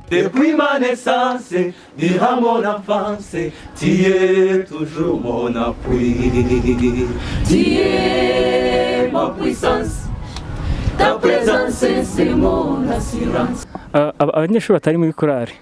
Depuis ma naissance, durant mon enfance, tu es toujours mon appui. Tu es ma puissance, ta présence, c'est mon assurance. Abanyeshuri batari muri korali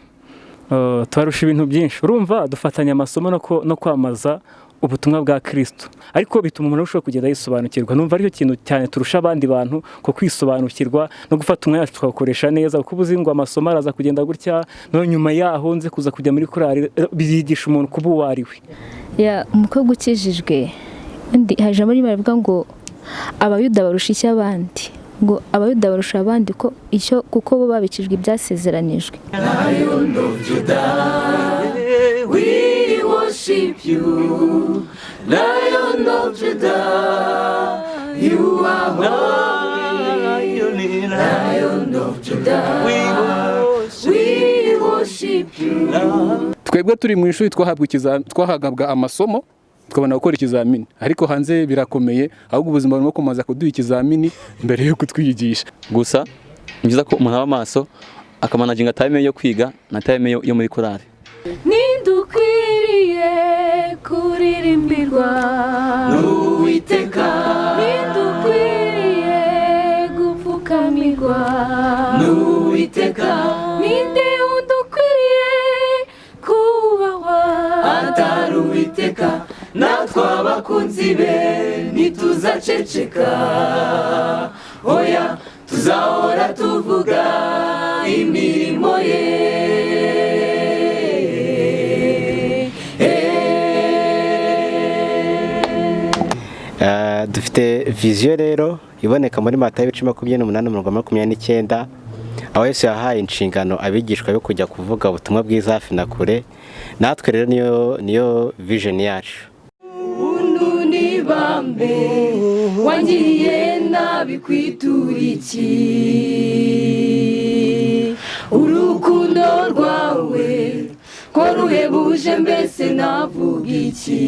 tubarusha ibintu byinshi. Urumva, dufatanya amasomo no kwamamaza ubutumwa bwa Kristo, ariko bituma umuntu arushaho kugenda yisobanukirwa. Numva aricyo kintu cyane turusha abandi bantu, ko kwisobanukirwa no gufata umwanya wacu tukawukoresha neza, kuko uba uzi ngo amasomo araza kugenda gutya, no nyuma yaho nze kuza kujya muri korali. Byigisha umuntu kuba uwo ari we. Ya, umukobwa ukijijwe, undi hari ijambo ry'Imana rivuga ngo Abayuda barusha icyo abandi, ngo Abayuda barusha abandi ko icyo, kuko bo babikijwe ibyasezeranijwe. Lion of Judah, we worship you. Lion of Judah, you are holy. Lion of Judah, we worship you. Twebwe turi mu ishuri twahabwa amasomo, tukabona gukora ikizamini, ariko hanze birakomeye. Ahubwo ubuzima burimo kumaza kuduha ikizamini mbere yo kutwigisha. Gusa ni byiza ko umuntu aba maso, akamanaginga time yo kwiga na time yo muri korali. Ninde ukwiriye kuririmbirwa? N'Uwiteka. Ninde ukwiriye gupfukamirwa? N'Uwiteka. Ninde wundi ukwiriye kubahwa atari Uwiteka? Natwe abakunzi be ntituzaceceka, oya, tuzahora tuvuga imirimo ye. Dufite vision rero iboneka muri Matayo ibice 28, umurongo 29, aho Yesu yahaye inshingano abigishwa yo kujya kuvuga ubutumwa bwiza hafi na kure. Natwe rero niyo vision yacu. Ubuntu n'ibambe wangiriye nabi kwitura iki? Urukundo rwawe ko ruhebuje, mbese navuga iki?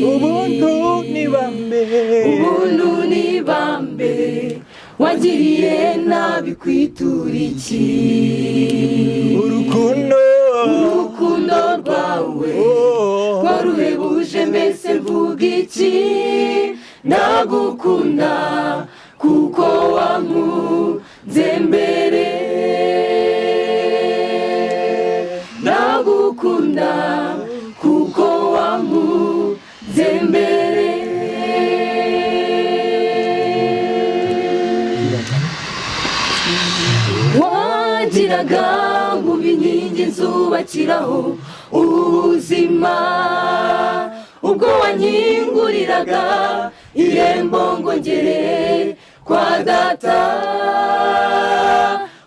Ubuntu n'ibambe. Ubuntu n'ibambe wangiriye nabi kwitura iki? Urukundo. Urukundo rwawe ko ruhebuje, mbese mvuga iki? Ndagukunda kuko wankunze mbere. Ndagukunda kuko wankunze mbere. Wagiraga ngo ube inkingi nzubakiraho ubuzima, ubwo wankinguriraga irembo ngo ngere kwa Data.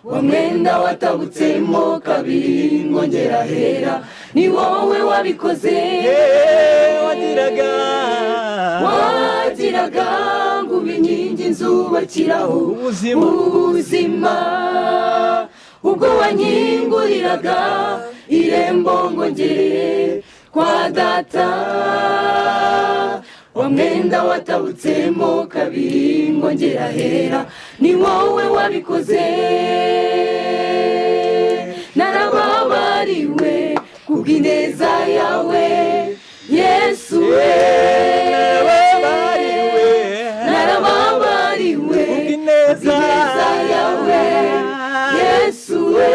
Wa mwenda watabutsemo kabiri ngo ngera hera, ni wowe wabikoze. Wagiraga. Wagiraga ngo ube inkingi nzubakiraho ubuzima. Ubuzima, ubwo wankinguriraga irembo ngo ngere kwa Data. Wa mwenda watabutsemo kabiri ngo ngera hera, ni wowe wabikoze. Narababariwe kubw'ineza yawe, Yesu we. Narababariwe. Narababariwe kubw'ineza. Kubw'ineza yawe, Yesu we.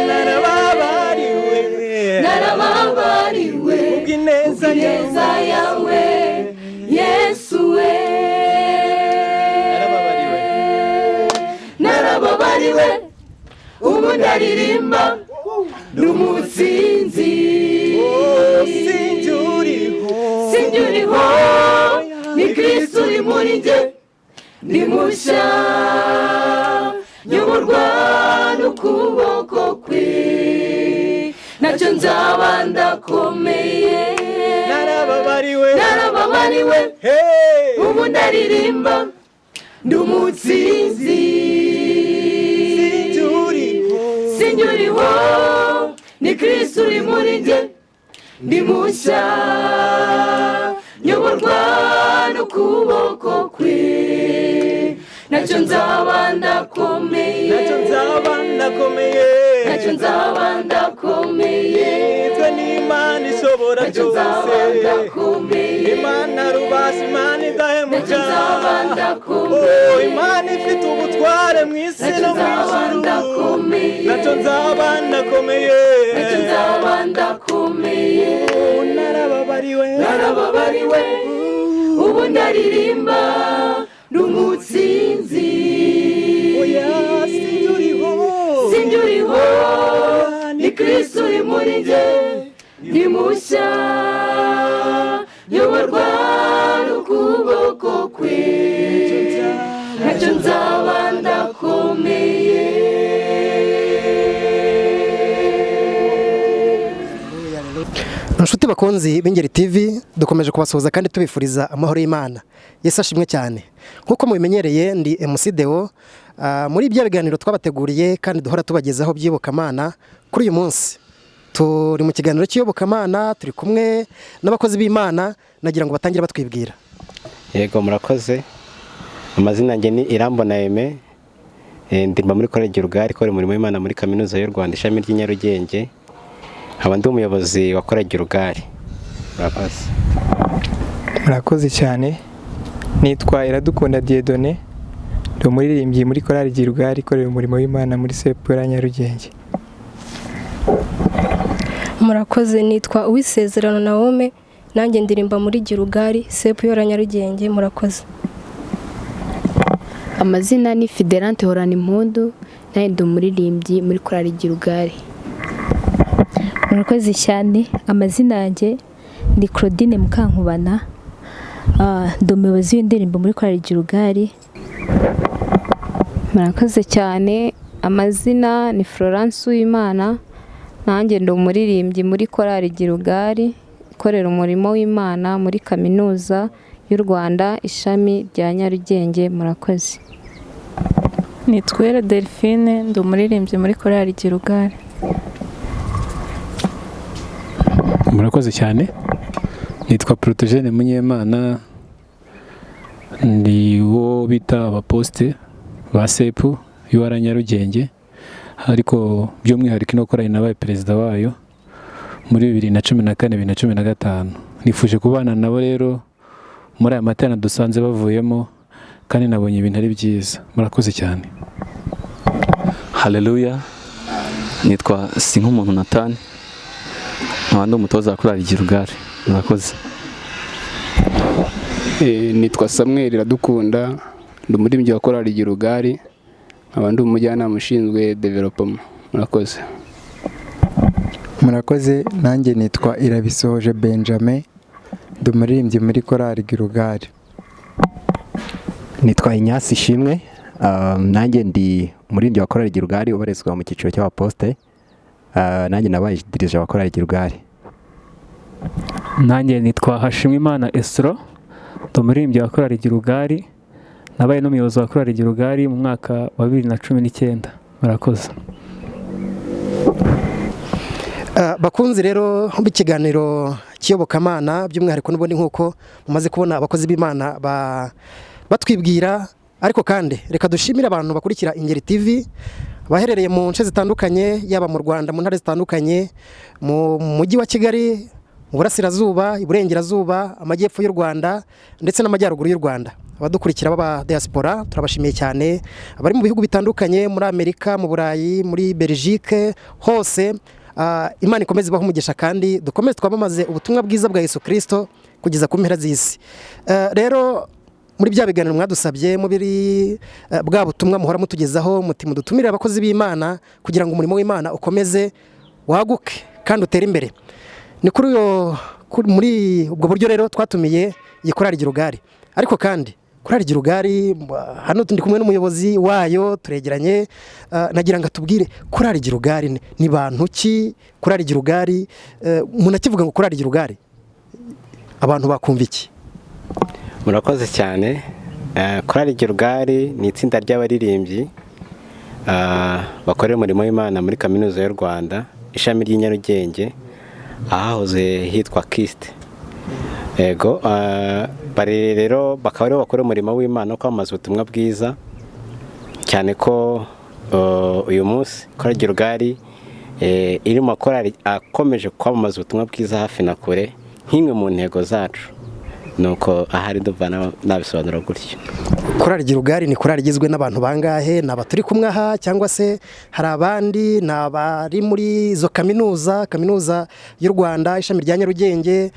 Narababariwe. Narababariwe kubw'ineza. Kubw'ineza yawe, Yesu we. Narababariwe. Narababariwe, ubu ndaririmba n'umutsinzi. Sinjye uriho. Sinjye uriho, ni Kristo uri muri njye. Ndi mushya, nyoborwa n'ukuboko kwe, nacyo nzaba ndakomeye. Narababariwe. Narababariwe. Hey! Ubu ndaririmba ndi umutsinzi. Sinjye uriho. Sinjye uriho, ni Kristo uri muri njye. Ndi mushya, nyoborwa n'ukuboko kwe, nacyo nzaba ndakomeye. Nacyo nzaba ndakomeye. Ntacyo nzaba ndakomeye. Twe n'Imana ishobora Ntacyo byose. nzaba ndakomeye. Imana rubasha, Imana idahemuka. Ntacyo nzaba ndakomeye. Oh, Imana ifite ubutware mu isi Ntacyo no mu nzaba ijuru. ndakomeye. Ntacyo nzaba ndakomeye. Ntacyo nzaba ndakomeye. Narababariwe. Narababariwe, ubu ndaririmba n'umutsinzi. Oya, sinjye uriho. Sinjye uriho, ni Kristo uri muri njye. Ni mushya, nyoborwa n'ukuboko kwe. Ntacyo nzaba ndakomeye. Inshuti bakunzi b'Ingeri TV, dukomeje kubasuhuza kandi tubifuriza amahoro y'Imana. Yesu ashimwe cyane. Nk'uko mubimenyereye, ndi MC Deo, muri bya biganiro twabateguriye kandi duhora tubagezaho by'iyobokamana. Kuri uyu munsi turi mu kiganiro cy'iyobokamana, turi kumwe n'abakozi b'Imana, nagira ngo batangire batwibwira. Yego, murakoze. Amazina yanjye ni Irambona Aime. Ndimba muri College Rugari ikora umurimo w'Imana muri Kaminuza y'u Rwanda, ishami ry'i Nyarugenge. Nkaba ndi umuyobozi wa College Rugari. Murakoze. Murakoze cyane. Nitwa Iradukunda Dieudonné, ndi umuririmbyi muri korali Girugari ikorera umurimo w'Imana muri Sepura Nyarugenge. Murakoze, nitwa Uwisezerano Naome, nanjye ndirimba muri Girugari Sepu yora Nyarugenge. Murakoze. Amazina ni Fidelante Horana Impundu, nanjye ndi umuririmbyi muri korali Girugari. Murakoze cyane. Amazina yanjye ni Claudine Mukankubana. Ndi umuyobozi w'indirimbo muri korali Girugari. Murakoze cyane. Amazina ni Florence Uwimana, nanjye ndi umuririmbyi muri korali Girugari ikorera umurimo w'Imana muri Kaminuza y'u Rwanda, ishami rya Nyarugenge. Murakoze. Nitwere Delphine, ndi umuririmbyi muri korali Girugari. Murakoze cyane. Nitwa Protogene Munyemana, ni wo bita abaposite ba sepu y'uwara Nyarugenge, ariko by'umwihariko ino korali nabaye perezida wayo muri 2014, 2015. Nifuje kubana nabo rero muri aya materaniro dusanze bavuyemo, kandi nabonye ibintu ari byiza. Murakoze cyane. Haleluya. Nitwa Sinkumuntu Nathan, nkaba ndi umutoza wa korali Girugari. Murakoze. Nitwa Samuel Iradukunda, ndi umuririmbyi wa korali Girugari, nkaba ndi umujyanama ushinzwe development. Murakoze. Murakoze, nanjye nitwa Irabisoje Benjamin, ndi umuririmbyi muri korali Girugari. Nitwa Inyasi Ishimwe, nanjye ndi umuririmbyi wa korali Girugari ubarizwa mu cyiciro cy'abaposite. Nanjye nabaye dirija wa korali Girugari. Nanjye nitwa Hashimwimana Esro, ndi umuririmbyi wa korali Girugari, nabaye n'umuyobozi wa korali Girugari mu mwaka wa 2019. Murakoze. Bakunzi rero b'ikiganiro cy'iyobokamana, by'umwihariko n'ubundi nk'uko mumaze kubona abakozi b'Imana batwibwira, ariko kandi reka dushimire abantu bakurikira Ingeri TV baherereye mu nce zitandukanye, yaba mu Rwanda mu ntara zitandukanye, mu mujyi wa Kigali, mu burasirazuba, iburengerazuba, amajyepfo y'u Rwanda ndetse n'amajyaruguru y'u Rwanda. Abadukurikira b'aba diaspora turabashimiye cyane, abari mu bihugu bitandukanye, muri Amerika, mu Burayi, muri Belgique, hose. Imana ikomeze ibahe umugisha kandi dukomeze twamamaze ubutumwa bwiza bwa Yesu Kristo kugeza ku mpera z'isi. Rero muri bya biganiro mwadusabye, mubiri bwa butumwa muhora mutugezaho muti mudutumire abakozi b'Imana kugira ngo umurimo w'Imana ukomeze waguke kandi utere imbere. Ni kuri uyo muri ubwo buryo rero twatumiye iyi korali Girugari. Ariko kandi korali Girugari hano ndi kumwe n'umuyobozi wayo, turegeranye, nagira ngo atubwire korali Girugari ni bantu ki? Korali Girugari, umuntu akivuga ngo korali Girugari abantu bakumva iki? Murakoze cyane. Korali Girugari ni itsinda ry'abaririmbyi bakorera umurimo w'Imana muri Kaminuza y'u Rwanda, ishami ry'i Nyarugenge, ahahoze hitwa KIST. Yego, bari rero bakaba aribo bakora umurimo w'Imana wo kwamamaza ubutumwa bwiza, cyane ko uyu munsi korali Girugari Iri mu makorali akomeje kwamamaza ubutumwa bwiza hafi na kure nk'imwe mu ntego zacu. Nuko ahari ndumva nabisobanura gutyo. Korali Girugari ni korali igizwe n'abantu bangahe? Ni abaturi kumwe aha cyangwa se hari abandi? Ni abari muri izo kaminuza, Kaminuza y'u Rwanda ishami rya Nyarugenge,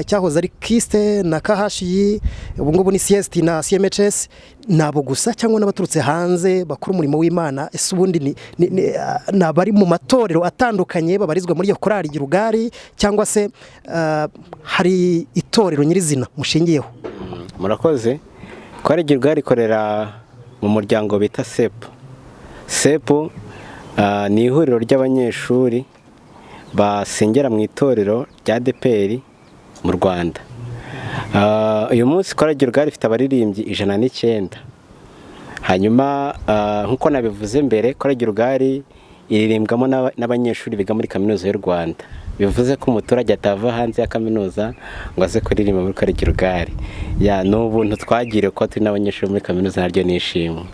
cyahoze ari KIST na KHI, ubu ngubu ni CST na CMHS. Ni abo gusa cyangwa n'abaturutse hanze bakora umurimo w'Imana? Ese ubundi ni abari mu matorero atandukanye babarizwa muri iyo korali Girugari, cyangwa se hari itorero nyirizina mushingiyeho? Murakoze. Korali Girugari ikorera mu muryango bita SEPU. SEPU ni ihuriro ry'abanyeshuri basengera mu itorero rya ADEPR mu Rwanda. Uyu munsi Korali Girugari ifite abaririmbyi 109. Hanyuma nk'uko nabivuze mbere, Korali Girugari iririmbwamo n'abanyeshuri biga muri Kaminuza y'u Rwanda. Bivuze ko umuturage atava hanze ya kaminuza ngo aze kuririmba muri Korali Girugari. Ya, ni ubuntu twagiriwe kuba turi n'abanyeshuri muri kaminuza, naryo ni ishimwe.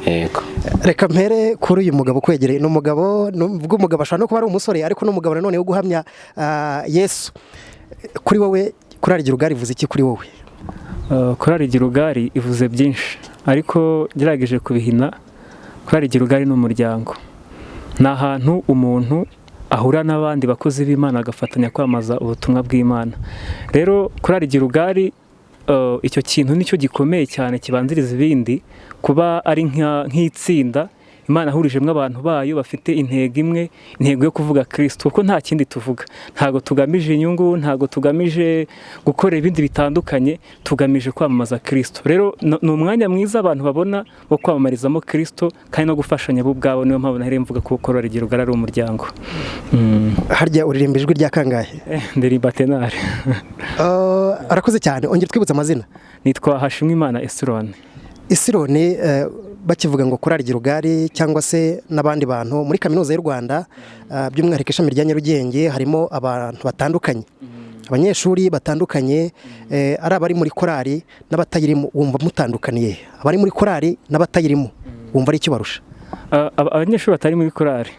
Yego. Reka mpere kuri uyu mugabo ukwegereye. Ni umugabo, nubwo umugabo ashobora no kuba ari umusore, ariko ni umugabo nanone wo guhamya Yesu. Kuri wowe Korali Girugari ivuze iki kuri wowe? Korali Girugari ivuze byinshi, ariko ngerageje kubihina. Korali Girugari ni umuryango, ni ahantu umuntu ahura n'abandi bakozi b'Imana agafatanya kwamaza ubutumwa bw'Imana. Rero Korali Girugari icyo kintu nicyo gikomeye cyane kibanziriza ibindi, kuba ari nk'itsinda Imana ahurijemo abantu bayo bafite intego imwe, intego yo kuvuga Kristo, kuko nta kindi tuvuga. Ntago tugamije inyungu, ntago tugamije gukora ibindi bitandukanye, tugamije kwamamaza Kristo. Rero ni umwanya mwiza abantu babona wo kwamamarizamo Kristo kandi no gufashanya bo ubwabo. Niyo mpamvu nahereye mvuga ko Korali Girugari ari umuryango. Harya uririmba ijwi rya kangahe? Ndirimba tenari. Arakoze cyane. Ongera twibutse amazina. Nitwa Hashimwimana Esirone. Isirone, bakivuga ngo Korali Girugari cyangwa se n'abandi bantu muri Kaminuza y'u Rwanda, by'umwihariko ishami rya Nyarugenge, harimo abantu batandukanye, abanyeshuri batandukanye, ari abari muri korali n'abatayirimo, wumva mutandukaniye? Abari muri korali n'abatayirimo wumva ari icyo barusha? Abanyeshuri batari muri korali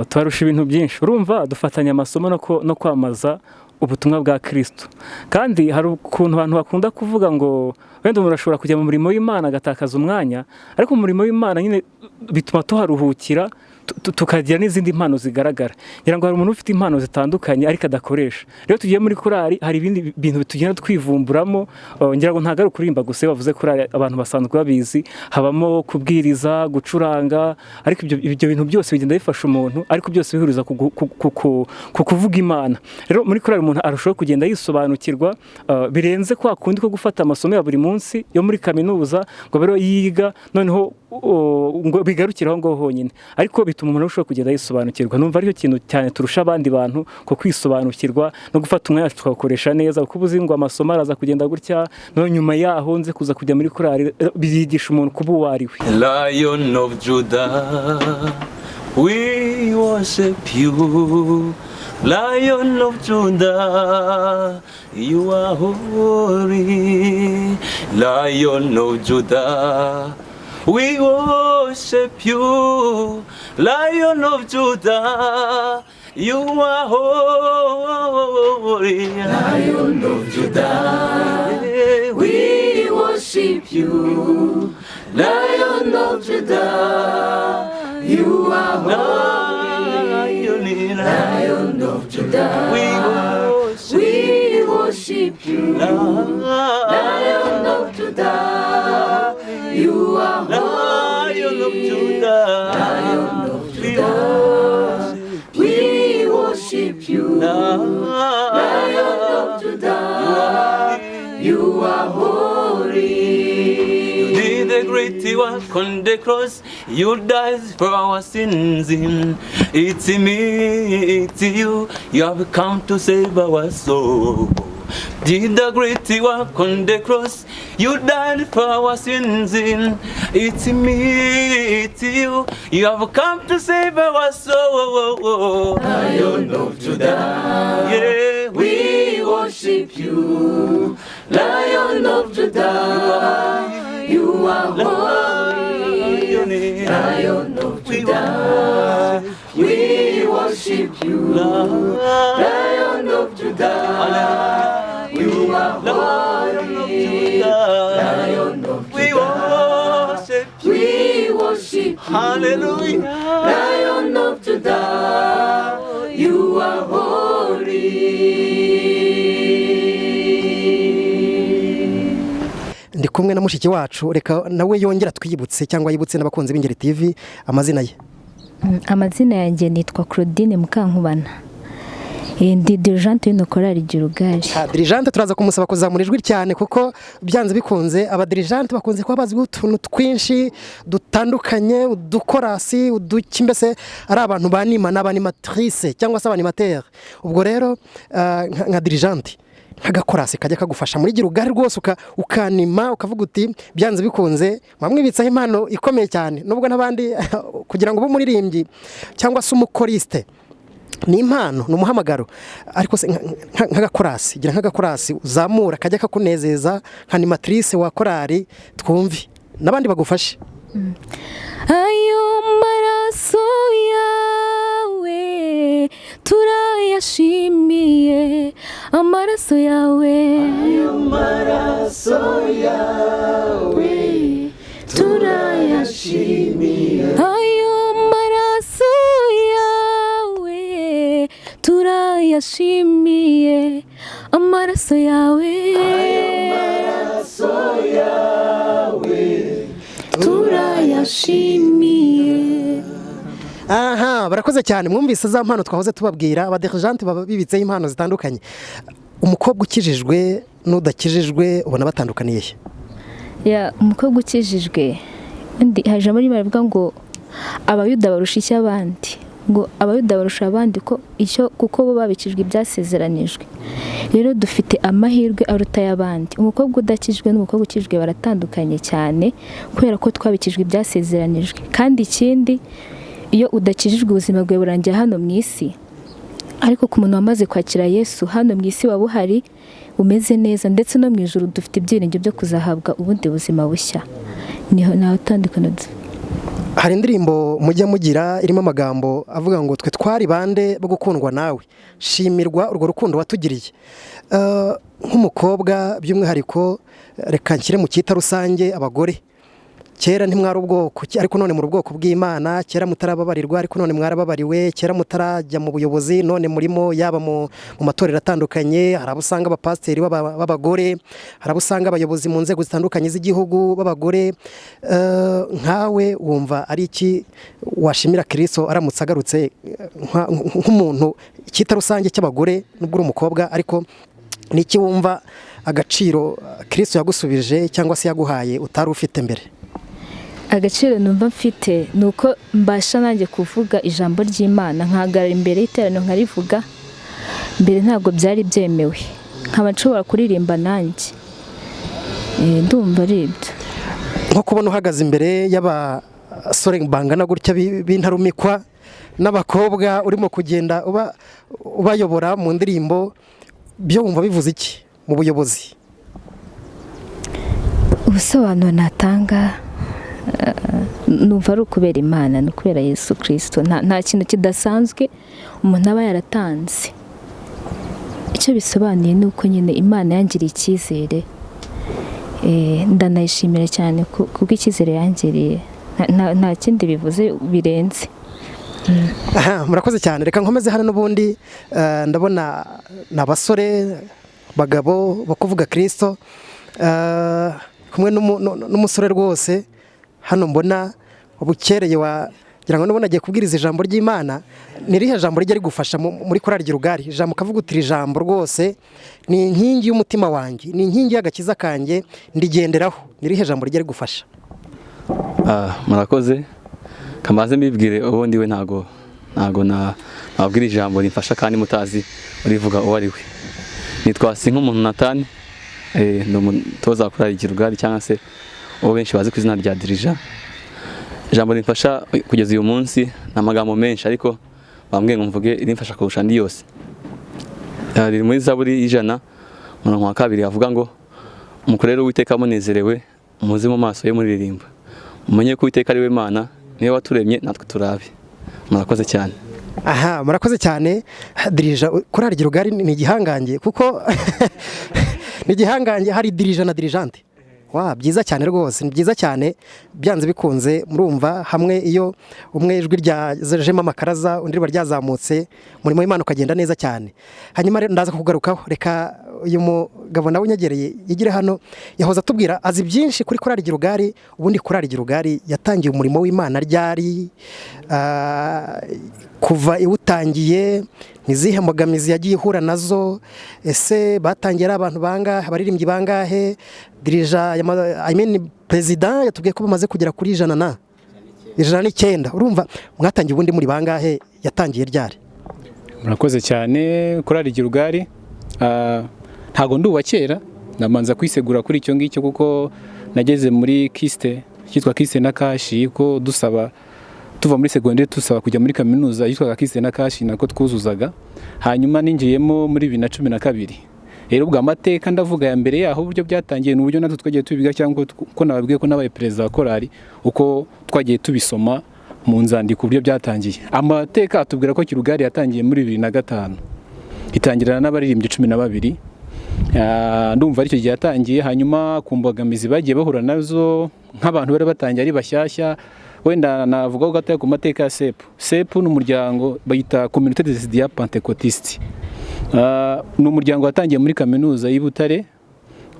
tubarusha ibintu byinshi. Urumva dufatanya amasomo no kwamaza ubutumwa bwa Kristo. Kandi hari ukuntu abantu bakunda kuvuga ngo wenda umuntu ashobora kujya mu murimo w'Imana agatakaza umwanya, ariko umurimo w'Imana nyine bituma tuharuhukira, tukagira n'izindi mpano zigaragara. Ngira ngo hari umuntu ufite impano zitandukanye ariko adakoresha. Rero tugiye muri korali hari ibindi bintu tugenda twivumburamo. Ngira ngo ntago ari ukuririmba gusa, bavuze korali abantu basanzwe babizi, habamo kubwiriza, gucuranga, ariko ibyo bintu byose bigenda bifasha umuntu, ariko byose bihuriza ku kuvuga Imana. Rero muri korali umuntu arushaho kugenda yisobanukirwa, birenze kwa kundi ko gufata amasomo ya buri munsi yo muri kaminuza ngo rero yiga noneho ngo bigarukire aho ngaho honyine, ariko bituma umuntu arushaho kugenda yisobanukirwa. Numva aricyo kintu cyane turusha abandi bantu, ko kwisobanukirwa no gufata umwanya tukawakoresha neza, kuko uzi ngo amasomo araza kugenda gutya, no nyuma yaho nze kuza kujya muri korali, biyigisha umuntu kuba uwo ari we. Lion of Judah, we worship you. Lion of Judah, you are holy. Lion of Judah, we worship you. Lion of Judah, you are holy. Lion of Judah, we worship you. Lion of Judah, you are holy. Lion of Judah, we worship you. Lion of Judah, you are holy. Lion of Judah, Lion of Judah, we worship you. Lion of Judah, you are holy. You did the great work on the cross. You died for our sins. It's me, it's you. You have come to save our soul. Did the great work on the cross. You died for our sins. It's me, it's you. You have come to save our soul. Lion of Judah, yeah, we worship you. Lion of Judah, you are holy. Lion of Judah, we worship you, Lion of Judah. You are holy, Lion of We worship you. We worship you, Hallelujah. Lion of Judah. You are holy. Ndi kumwe na mushiki wacu, reka nawe yongera twiyibutse cyangwa yibutse n'abakunzi b'Ingeri TV amazina ye. Amazina yanjye nitwa Claudine Mukankubana. Ndi dirigeante y'ino korali Girugari. Dirigeante turaza kumusaba kuzamura ijwi cyane, kuko byanze bikunze abadirigeante bakunze kuba bazwiho utuntu twinshi dutandukanye, udukorasi, uduki, mbese ari abantu banima n'abanimatrice cyangwa se abanimateur. Ubwo rero nka dirigeante, nk'agakorasi kajya kagufasha muri Girugari rwose, ukanima ukavuga uti byanze bikunze mwamwibitsaho impano ikomeye cyane, nubwo n'abandi kugira ngo ube umuririmbyi cyangwa se umukoriste ni impano, ni umuhamagaro, ariko se nk'agakorasi, gira nk'agakorasi uzamura kajya kakunezeza nka animatrice wa korali, twumve n'abandi bagufashe. Ayo maraso yawe turayashimiye, amaraso yawe, Ayo maraso yawe turayashimiye, ayo maraso yawe turayashimiye, amaraso yawe, Ayo maraso yawe turayashimiye. Aha, barakoze cyane. Mwumvise za mpano twahoze tubabwira, abadirigeante baba bibitseho impano zitandukanye. Umukobwa ukijijwe n'udakijijwe ubona batandukaniye he? Ya, umukobwa ukijijwe, undi hari ijambo rimwe rivuga ngo Abayuda barusha icyo abandi, ngo Abayuda barusha abandi ko icyo kuko bo babikijwe ibyasezeranijwe. Rero dufite amahirwe aruta ay'abandi. Umukobwa udakijwe n'umukobwa ukijijwe baratandukanye cyane, kubera ko twabikijwe ibyasezeranijwe. Kandi ikindi, iyo udakijijwe ubuzima bwawe burangira hano mu isi, ariko ku muntu wamaze kwakira Yesu, hano mu isi waba uhari umeze neza, ndetse no mu ijuru dufite ibyiringiro byo kuzahabwa ubundi buzima bushya. Niho naho tandukano. Hari indirimbo mujya mugira irimo amagambo avuga ngo twe twari bande bo gukundwa nawe, shimirwa urwo rukundo watugiriye. Nk'umukobwa by'umwihariko, reka nshyire mu cyita rusange abagore, kera ntimwari ubwoko, ariko none muri ubwoko bw'Imana. Kera mutarababarirwa, ariko none mwarababariwe. Kera mutarajya mu buyobozi, none murimo, yaba mu matorero atandukanye. Hari abo usanga abapasiteri b'abagore, hari abo usanga abayobozi mu nzego zitandukanye z'igihugu b'abagore. Nkawe wumva ari iki washimira Kristo aramutse agarutse, nk'umuntu icyita rusange cy'abagore, nubwo uri umukobwa, ariko niki wumva agaciro Kristo yagusubije cyangwa se yaguhaye utari ufite mbere? Agaciro numva mfite ni uko mbasha nanjye kuvuga ijambo ry'Imana, nkahagarara imbere y'iteraniro nkarivuga. Mbere ntabwo byari byemewe, nkaba nshobora kuririmba nanjye. Ndumva ari ibyo. Nko kubona uhagaze imbere y'abasore bangana gutya b'intarumikwa n'abakobwa, urimo kugenda ubayobora mu ndirimbo, byo wumva bivuze iki mu buyobozi? Ubusobanuro natanga, numva ari ukubera Imana, ni ukubera Yesu Kristo. Nta kintu kidasanzwe umuntu aba yaratanze. Icyo bisobanuye ni uko nyine Imana yangiriye icyizere. Ndanayishimira cyane kubw'icyizere yangiriye. Nta kindi bivuze birenze. Aha, murakoze cyane. Reka nkomeze hano n'ubundi, ndabona ni abasore bagabo bo kuvuga Kristo, kumwe n'umusore rwose hano mbona ubukereye, wagira ngo nubona agiye kubwiriza ijambo ry'Imana. Ni irihe jambo rijya rigufasha muri korali Girugari? Ijambo ukavuga uti iri jambo rwose ni inkingi y'umutima wanjye, ni inkingi y'agakiza kanjye, ndigenderaho. Ni irihe jambo rijya rigufasha? Murakoze. Kamaze mbibwire ubundi we ntago nabwira ijambo rimfasha kandi mutazi urivuga uwo ari we. Nitwa Sink'umuntu Nathan, ndi umutoza wa korali Girugari cyangwa se uwo benshi bazi ku izina rya Dirija. Ijambo rimfasha kugeza uyu munsi ni amagambo menshi, ariko bambwiye ngo mvuge irimfasha kurusha andi yose. Riri muri Zaburi 100:2 avuga ngo mukorere Uwiteka munezerewe, muze mu maso ye muririmba, mumenye ko Uwiteka ari we Mana, niwe waturemye natwe turabe. Murakoze cyane. Aha, murakoze cyane. Dirija korali Girugari ni igihangange, kuko ni igihangange, hari dirija na dirigeante. Wa byiza cyane rwose, ni byiza cyane. Byanze bikunze murumva hamwe, iyo umwe ijwi ryajemo amakaraza, undi riba ryazamutse, umurimo w'Imana ukagenda neza cyane. Hanyuma rero ndaza kukugarukaho. Reka uyu mugabo nawe unyegereye yigire hano, yahoze atubwira azi byinshi kuri korali Girugari. Ubundi korali Girugari yatangiye umurimo w'Imana ryari? Kuva iwutangiye nizihe mbogamizi yagiye ihura nazo? Ese batangiye ari abantu bangahe, abaririmbyi bangahe? Dirija, I mean perezida, yatubwiye ko bamaze kugera kuri 109. Urumva mwatangiye ubundi muri bangahe? Yatangiye ryari? Murakoze cyane. Korali Girugari, ntago ndi uwa kera, ndamanza kwisegura kuri icyo ngicyo, kuko nageze muri KIST, cyitwa KIST na Kashi, ko dusaba tuva muri segonderi dusaba kujya muri kaminuza yitwaga KIST na Kashi, nako twuzuzaga. Hanyuma ninjiyemo muri 2012. Rero ubwo amateka ndavuga ya mbere yaho, uburyo byatangiye, ni uburyo natwe twagiye tubiga, cyangwa ko nababwiye ko nabaye perezida wa korali, uko twagiye tubisoma mu nzandiko uburyo byatangiye. Amateka atubwira ko Girugari yatangiye muri 2005, itangirana n'abaririmbyi 12. Ndumva aricyo gihe yatangiye. Hanyuma ku mbogamizi bagiye bahura nazo nk'abantu bari batangiye ari bashyashya, wenda navugaho gatoya ku mateka ya CEP. CEP ni umuryango bayita Communauté des Étudiants Pentecôtistes. Ni umuryango watangiye muri kaminuza y'i Butare,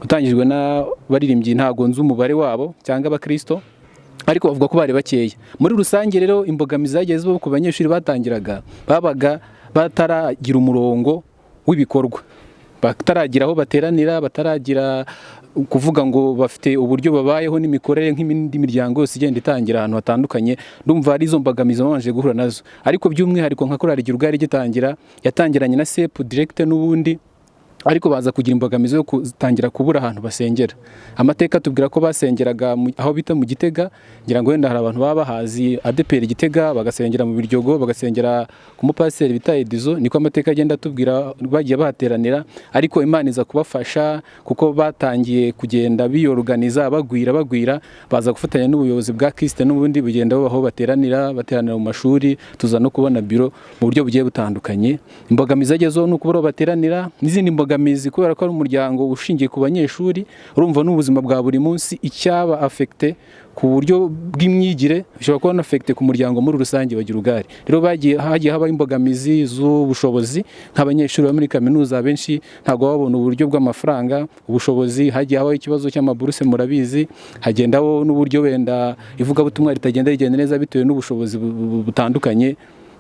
utangijwe n'abaririmbyi, ntago nzi umubare wabo, cyangwa abakristo, ariko bavuga ko bari bakeya muri rusange. Rero imbogamizi zagiye zibaho ku banyeshuri batangiraga, babaga bataragira umurongo w'ibikorwa, bataragira aho bateranira, bataragira kuvuga ngo bafite uburyo babayeho n'imikorere nk'indi miryango yose igenda itangira ahantu hatandukanye. Ndumva ari izo mbogamizi babanje guhura nazo. Ariko by'umwihariko nka korali Girugari igitangira, yatangiranye na CEP direct n'ubundi, ariko baza kugira imbogamizi yo gutangira kubura ahantu basengera. Amateka tubwira ko basengeraga aho bita mu Gitega, ngira ngo wenda hari abantu baba bahazi ADEPR Gitega, bagasengera mu Biryogo, bagasengera ku mupasiteri bita Edizo, niko amateka agenda atubwira bagiye bahateranira. Ariko Imana iza kubafasha, kuko batangiye kugenda biyoruganiza, bagwira bagwira, baza gufatanya n'ubuyobozi bwa KIST n'ubundi bugenda bubaho bateranira, bateranira mu mashuri, tuza no kubona biro mu buryo bugiye butandukanye. Imbogamizi zagezeho ni ukubura aho bateranira n'izindi mbogamizi, kubera ko ari umuryango ushingiye ku banyeshuri, urumva n'ubuzima bwa buri munsi icyaba affecté ku buryo bw'imyigire bishobora kuba affecté ku muryango muri rusange wa Girugari. Rero bagiye hagiye habaho imbogamizi z'ubushobozi, nk'abanyeshuri bo muri kaminuza benshi ntabwo babona uburyo bw'amafaranga, ubushobozi. Hagiye habaho ikibazo cy'amaburuse, murabizi, hagendaho n'uburyo wenda ivugabutumwa ritagenda rigenda neza bitewe n'ubushobozi butandukanye.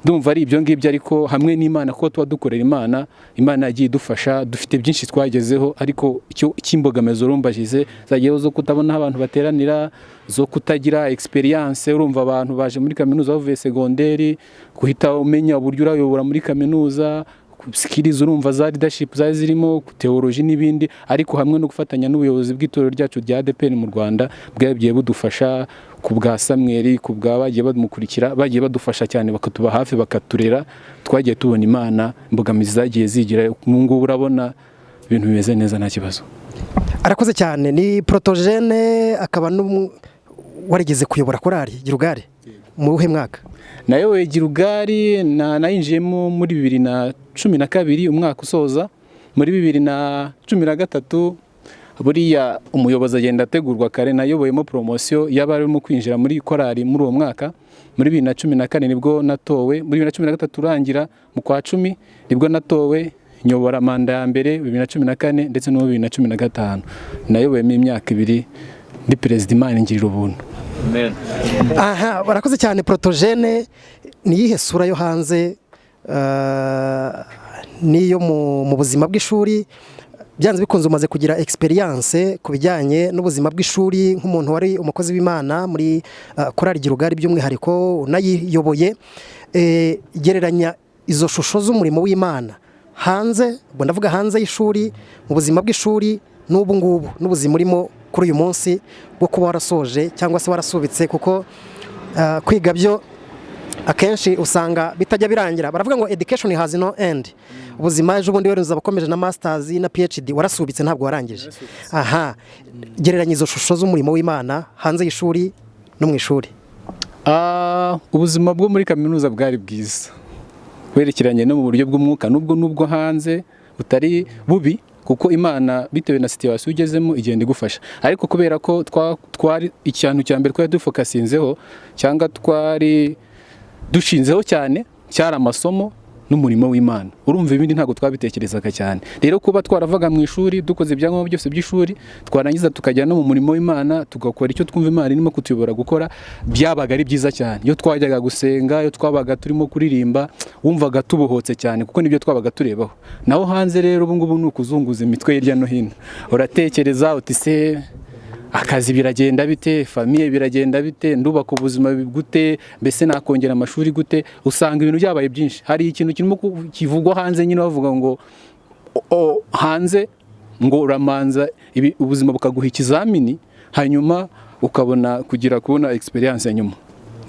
Ndumva ari ibyo ngibyo, ariko hamwe n'Imana, kuko tuba dukorera Imana, Imana yagiye idufasha, dufite byinshi twagezeho. Ariko icyo cy'imbogamizi urumbajize zagiyeho zo kutabona aho abantu bateranira, zo kutagira experience, urumva abantu baje muri kaminuza bavuye segonderi, guhita umenya uburyo urayobora muri kaminuza, skills urumva za leadership zari zirimo, theology n'ibindi. Ariko hamwe no gufatanya n'ubuyobozi bw'itorero ryacu rya ADEPR mu Rwanda, bwagiye budufasha ku bwa Samuel, ku bwa bagiye bamukurikira, bagiye badufasha cyane, bakatuba hafi, bakaturera, twagiye tubona Imana, imbogamizi zagiye zigira. Ubu ngubu urabona ibintu bimeze neza, nta kibazo. Arakoze cyane. Ni Protogene, akaba warigeze kuyobora korali Girugari mu wuhe mwaka? Nayoboye Girugari nayinjiyemo muri 2012, umwaka usoza. Muri 2013, buriya umuyobozi agenda ategurwa kare, nayoboyemo promotion y'abarimo kwinjira muri korali muri uwo mwaka. Muri 2014 nibwo natowe, muri 2013 urangira mu kwa 10 nibwo natowe, nyobora manda ya mbere 2014 ndetse no 2015. Nayoboyemo imyaka 2 ndi perezida, Imana ingirira ubuntu. Aha, barakoze cyane. Protogene, ni iyihe sura yo hanze n'iyo mu buzima bw'ishuri? Byanze bikunze umaze kugira experience ku bijyanye n'ubuzima bw'ishuri nk'umuntu wari umukozi w'Imana muri korali Girugari by'umwihariko unayiyoboye. Gereranya izo shusho z'umurimo w'Imana hanze, ubwo ndavuga hanze y'ishuri, mu buzima bw'ishuri, n'ubu ngubu n'ubuzima urimo kuri uyu munsi bwo kuba warasoje cyangwa se warasubitse, kuko kwiga byo akenshi usanga bitajya birangira. Baravuga ngo "Education has no end." Ubuzima ejo bundi wenda uzaba ukomeje na masters na PhD. Warasubitse, ntabwo warangije. Aha, gereranya izo shusho z'umurimo w'Imana hanze y'ishuri no mu ishuri. Ubuzima bwo muri kaminuza bwari bwiza. Werekeranye no mu buryo bw'umwuka, nubwo hanze butari bubi, kuko Imana bitewe na situation ugezemo igenda igufasha. Ariko kubera ko twari ikintu cya mbere twari dufokasinzeho cyangwa twari dushinzeho cyane cyari amasomo n'umurimo w'Imana, urumva ibindi ntabwo twabitekerezaga cyane. Rero kuba twaravaga mu ishuri dukoze ibyangombwa byose by'ishuri, twarangiza tukajya no mu murimo w'Imana tugakora icyo twumva Imana irimo kutuyobora gukora, byabaga ari byiza cyane. Iyo twajyaga gusenga, iyo twabaga turimo kuririmba, wumvaga tubohotse cyane kuko nibyo twabaga turebaho. Naho hanze rero ubu ngubu ni ukuzunguza imitwe hirya no hino, uratekereza uti se akazi biragenda bite, famiye biragenda bite, ndubaka ubuzima gute, mbese nakongera amashuri gute? Usanga ibintu byabaye byinshi. Hari ikintu kirimo kivugwa hanze nyine, bavuga ngo hanze ngo uramanza ubuzima bukaguha ikizamini, hanyuma ukabona kugira kubona experience nyuma.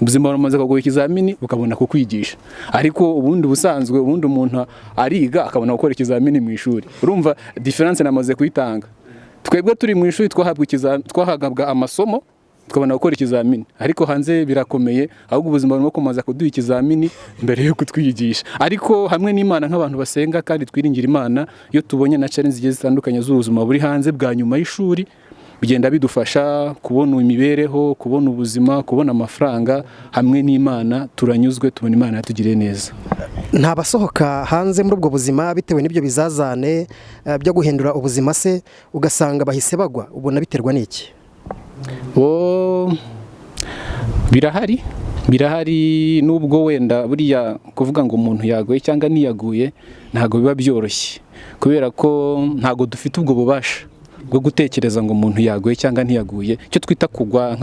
Ubuzima buramaze kuguha ikizamini bukabona kukwigisha. Ariko ubundi busanzwe ubundi umuntu ariga akabona gukora ikizamini mu ishuri. Urumva difference namaze kuyitanga. Twebwe turi mu ishuri twahabwa amasomo tukabona gukora ikizamini, ariko hanze birakomeye, ahubwo ubuzima burimo kumaza kuduha ikizamini mbere yo kutwigisha. Ariko hamwe n'Imana nk'abantu basenga kandi twiringira Imana, iyo tubonye na challenge zigiye zitandukanye z'ubuzima buri hanze bwa nyuma y'ishuri, bigenda bidufasha kubona imibereho, kubona ubuzima, kubona amafaranga. Hamwe n'Imana turanyuzwe, tubona Imana yatugiriye neza. Nta basohoka hanze muri ubwo buzima bitewe n'ibyo bizazane byo guhindura ubuzima se, ugasanga bahise bagwa, ubona biterwa n'iki? Birahari nubwo wenda buriya kuvuga ngo umuntu yaguye cyangwa ntiyaguye ntago biba byoroshye, kubera ko ntago dufite ubwo bubasha bwo gutekereza ngo umuntu yaguye cyangwa ntiyaguye. Icyo twita kugwa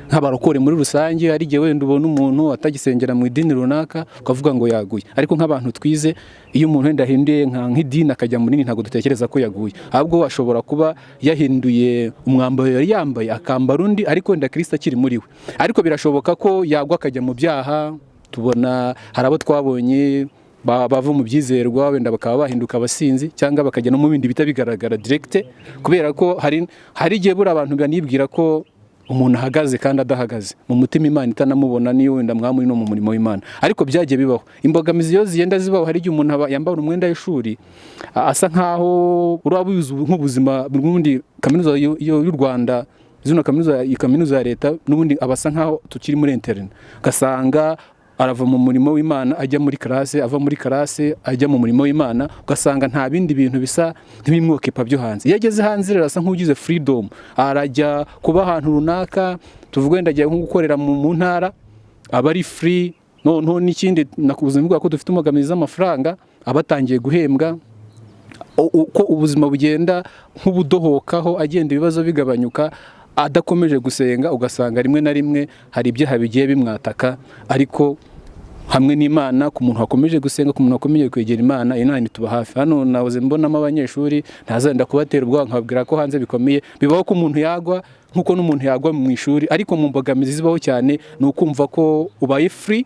nk'abarokore muri rusange, hari igihe wenda ubona umuntu atagisengera mu idini runaka ukavuga ngo yaguye. Ariko nk'abantu twize, iyo umuntu wenda ahinduye nk'idini akajya mu rindi, ntabwo dutekereza ko yaguye, ahubwo ashobora kuba yahinduye umwambaro yari yambaye akambara undi, ariko wenda Kristo akiri muri we. Ariko birashoboka ko yagwa akajya mu byaha. Tubona hari abo twabonye bava mu byizerwa wenda bakaba bahinduka abasinzi, cyangwa bakajya no mu bindi bita bigaragara direct, kubera ko hari igihe buri abantu banibwira ko umuntu ahagaze kandi adahagaze mu mutima, Imana itanamubona, niyo wenda mwamuri no mu murimo w'Imana. Ariko byagiye bibaho, imbogamizi iyo zigenda zibaho. Hari igihe umuntu yambara umwenda w'ishuri asa nkaho urabuze nk'ubuzima bw'undi. Kaminuza y'u Rwanda, zino kaminuza ya leta, n'ubundi abasa nkaho tukiri muri interne, ugasanga arava mu murimo w'Imana ajya muri classe, ava muri classe ajya mu murimo w'Imana, ugasanga nta bindi bintu bisa nk'ibimwokepa byo hanze. Iyo ageze hanze rero asa nk'ugize freedom, arajya kuba ahantu runaka, tuvuge wenda agiye nko gukorera mu ntara, aba ari free. Noneho n'ikindi nakubuzima bwa ko dufite imbogamizi z'amafaranga, abatangiye guhembwa, uko ubuzima bugenda nk'ubudohokaho, agenda ibibazo bigabanyuka, adakomeje gusenga, ugasanga rimwe na rimwe hari ibyaha bigiye bimwataka. Ariko hamwe n'Imana, ku muntu wakomeje gusenga, ku muntu wakomeje kwegera Imana, Imana ituba hafi. Hano nahoze mbonamo abanyeshuri, ntazenda kubatera ubwoba nkababwira ko hanze bikomeye. Bibaho ko umuntu yagwa nkuko n'umuntu yagwa mu ishuri, ariko mu mbogamizi zibaho cyane ni ukumva ko ubaye free,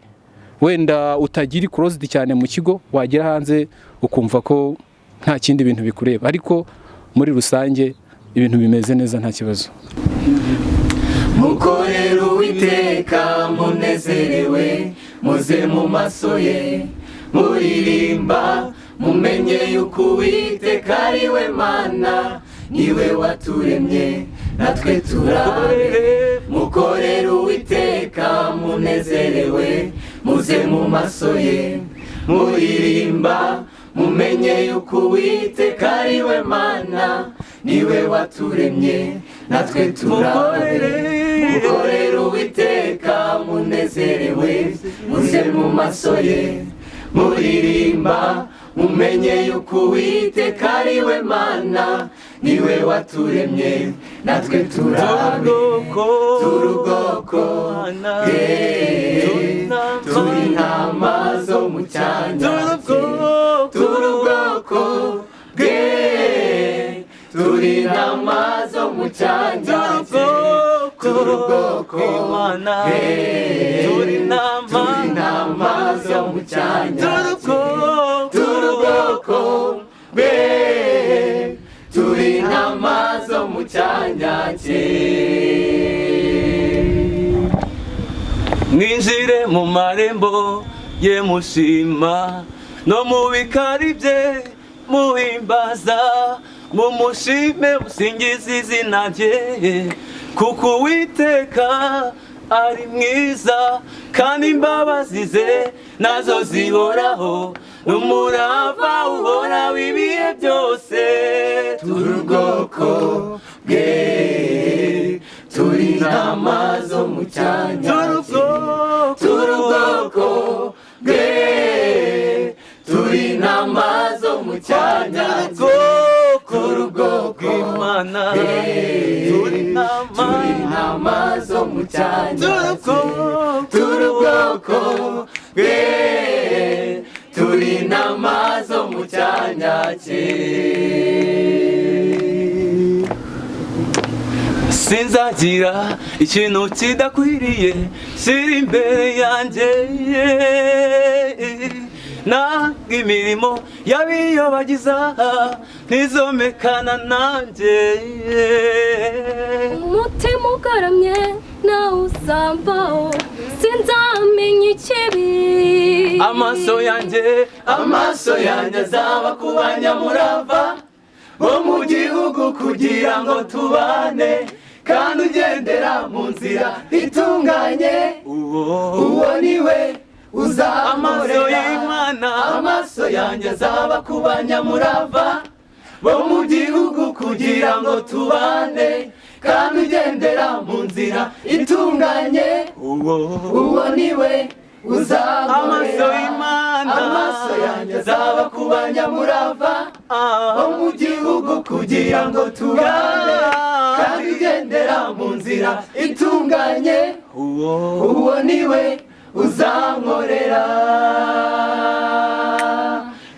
wenda utagira closed cyane mu kigo, wagera hanze ukumva ko nta kindi bintu bikureba. Ariko muri rusange ibintu bimeze neza, nta kibazo. Mukorera Uwiteka munezerewe, muze mu maso ye muririmba, mumenye yuko Uwiteka ari we Mana, niwe waturemye natwe turabe. Mukorera Uwiteka munezerewe, muze mu maso ye muririmba, mumenye yuko Uwiteka ari we Mana, niwe waturemye natwe turabe. Mukorera Uwiteka munezerewe, muze mu maso ye muririmba, mumenye yuko Uwiteka ari we Mana, niwe waturemye natwe turabe. Turubwoko bwe, turi intama zo mu cyanya cye. Turubwoko bwe, turi intama zo mu cyanya cye. Turubwoko bwe, turi intama zo mu cyanya cye. Turubwoko bwe, turi intama zo mu cyanya cye. Mwinjire mu marembo ye mushima, no mu bikari bye muhimbaza, mumushime musingize izina rye, kuko Uwiteka ari mwiza kandi imbabazi ze nazo zihoraho, n'umurava uhoraho ibihe byose. Turi ubwoko bwe, turi intama zo mu cyanya cye. Turi ubwoko bwe, turi intama zo mu cyanya cye. Turi ubwoko bw'Imana, bwe, turi intama, turi intama zo mu cyanya cye. Turi ubwoko bwe, turi intama zo mu cyanya cye. Sinzagira ikintu kidakwiriye siri imbere yanjye, nanga imirimo y'abiyobagiza ntizomekana nanjye. Umutima ugaramye nawe uzambaho, sinzamenya ikibi. Amaso yanjye, amaso yanjye azaba ku banyamurava bo mu gihugu kugira ngo tubane, kandi ugendera mu nzira itunganye, uwo ni we uzankorera. Amaso yanjye azaba ku banyamurava bo mu gihugu kugira ngo tubane, kandi ugendera mu nzira itunganye, uwo ni we uzankorera. Amaso yanjye azaba ku banyamurava bo mu gihugu kugira ngo tubane, kandi ugendera mu nzira itunganye, uwo ni we uzankorera.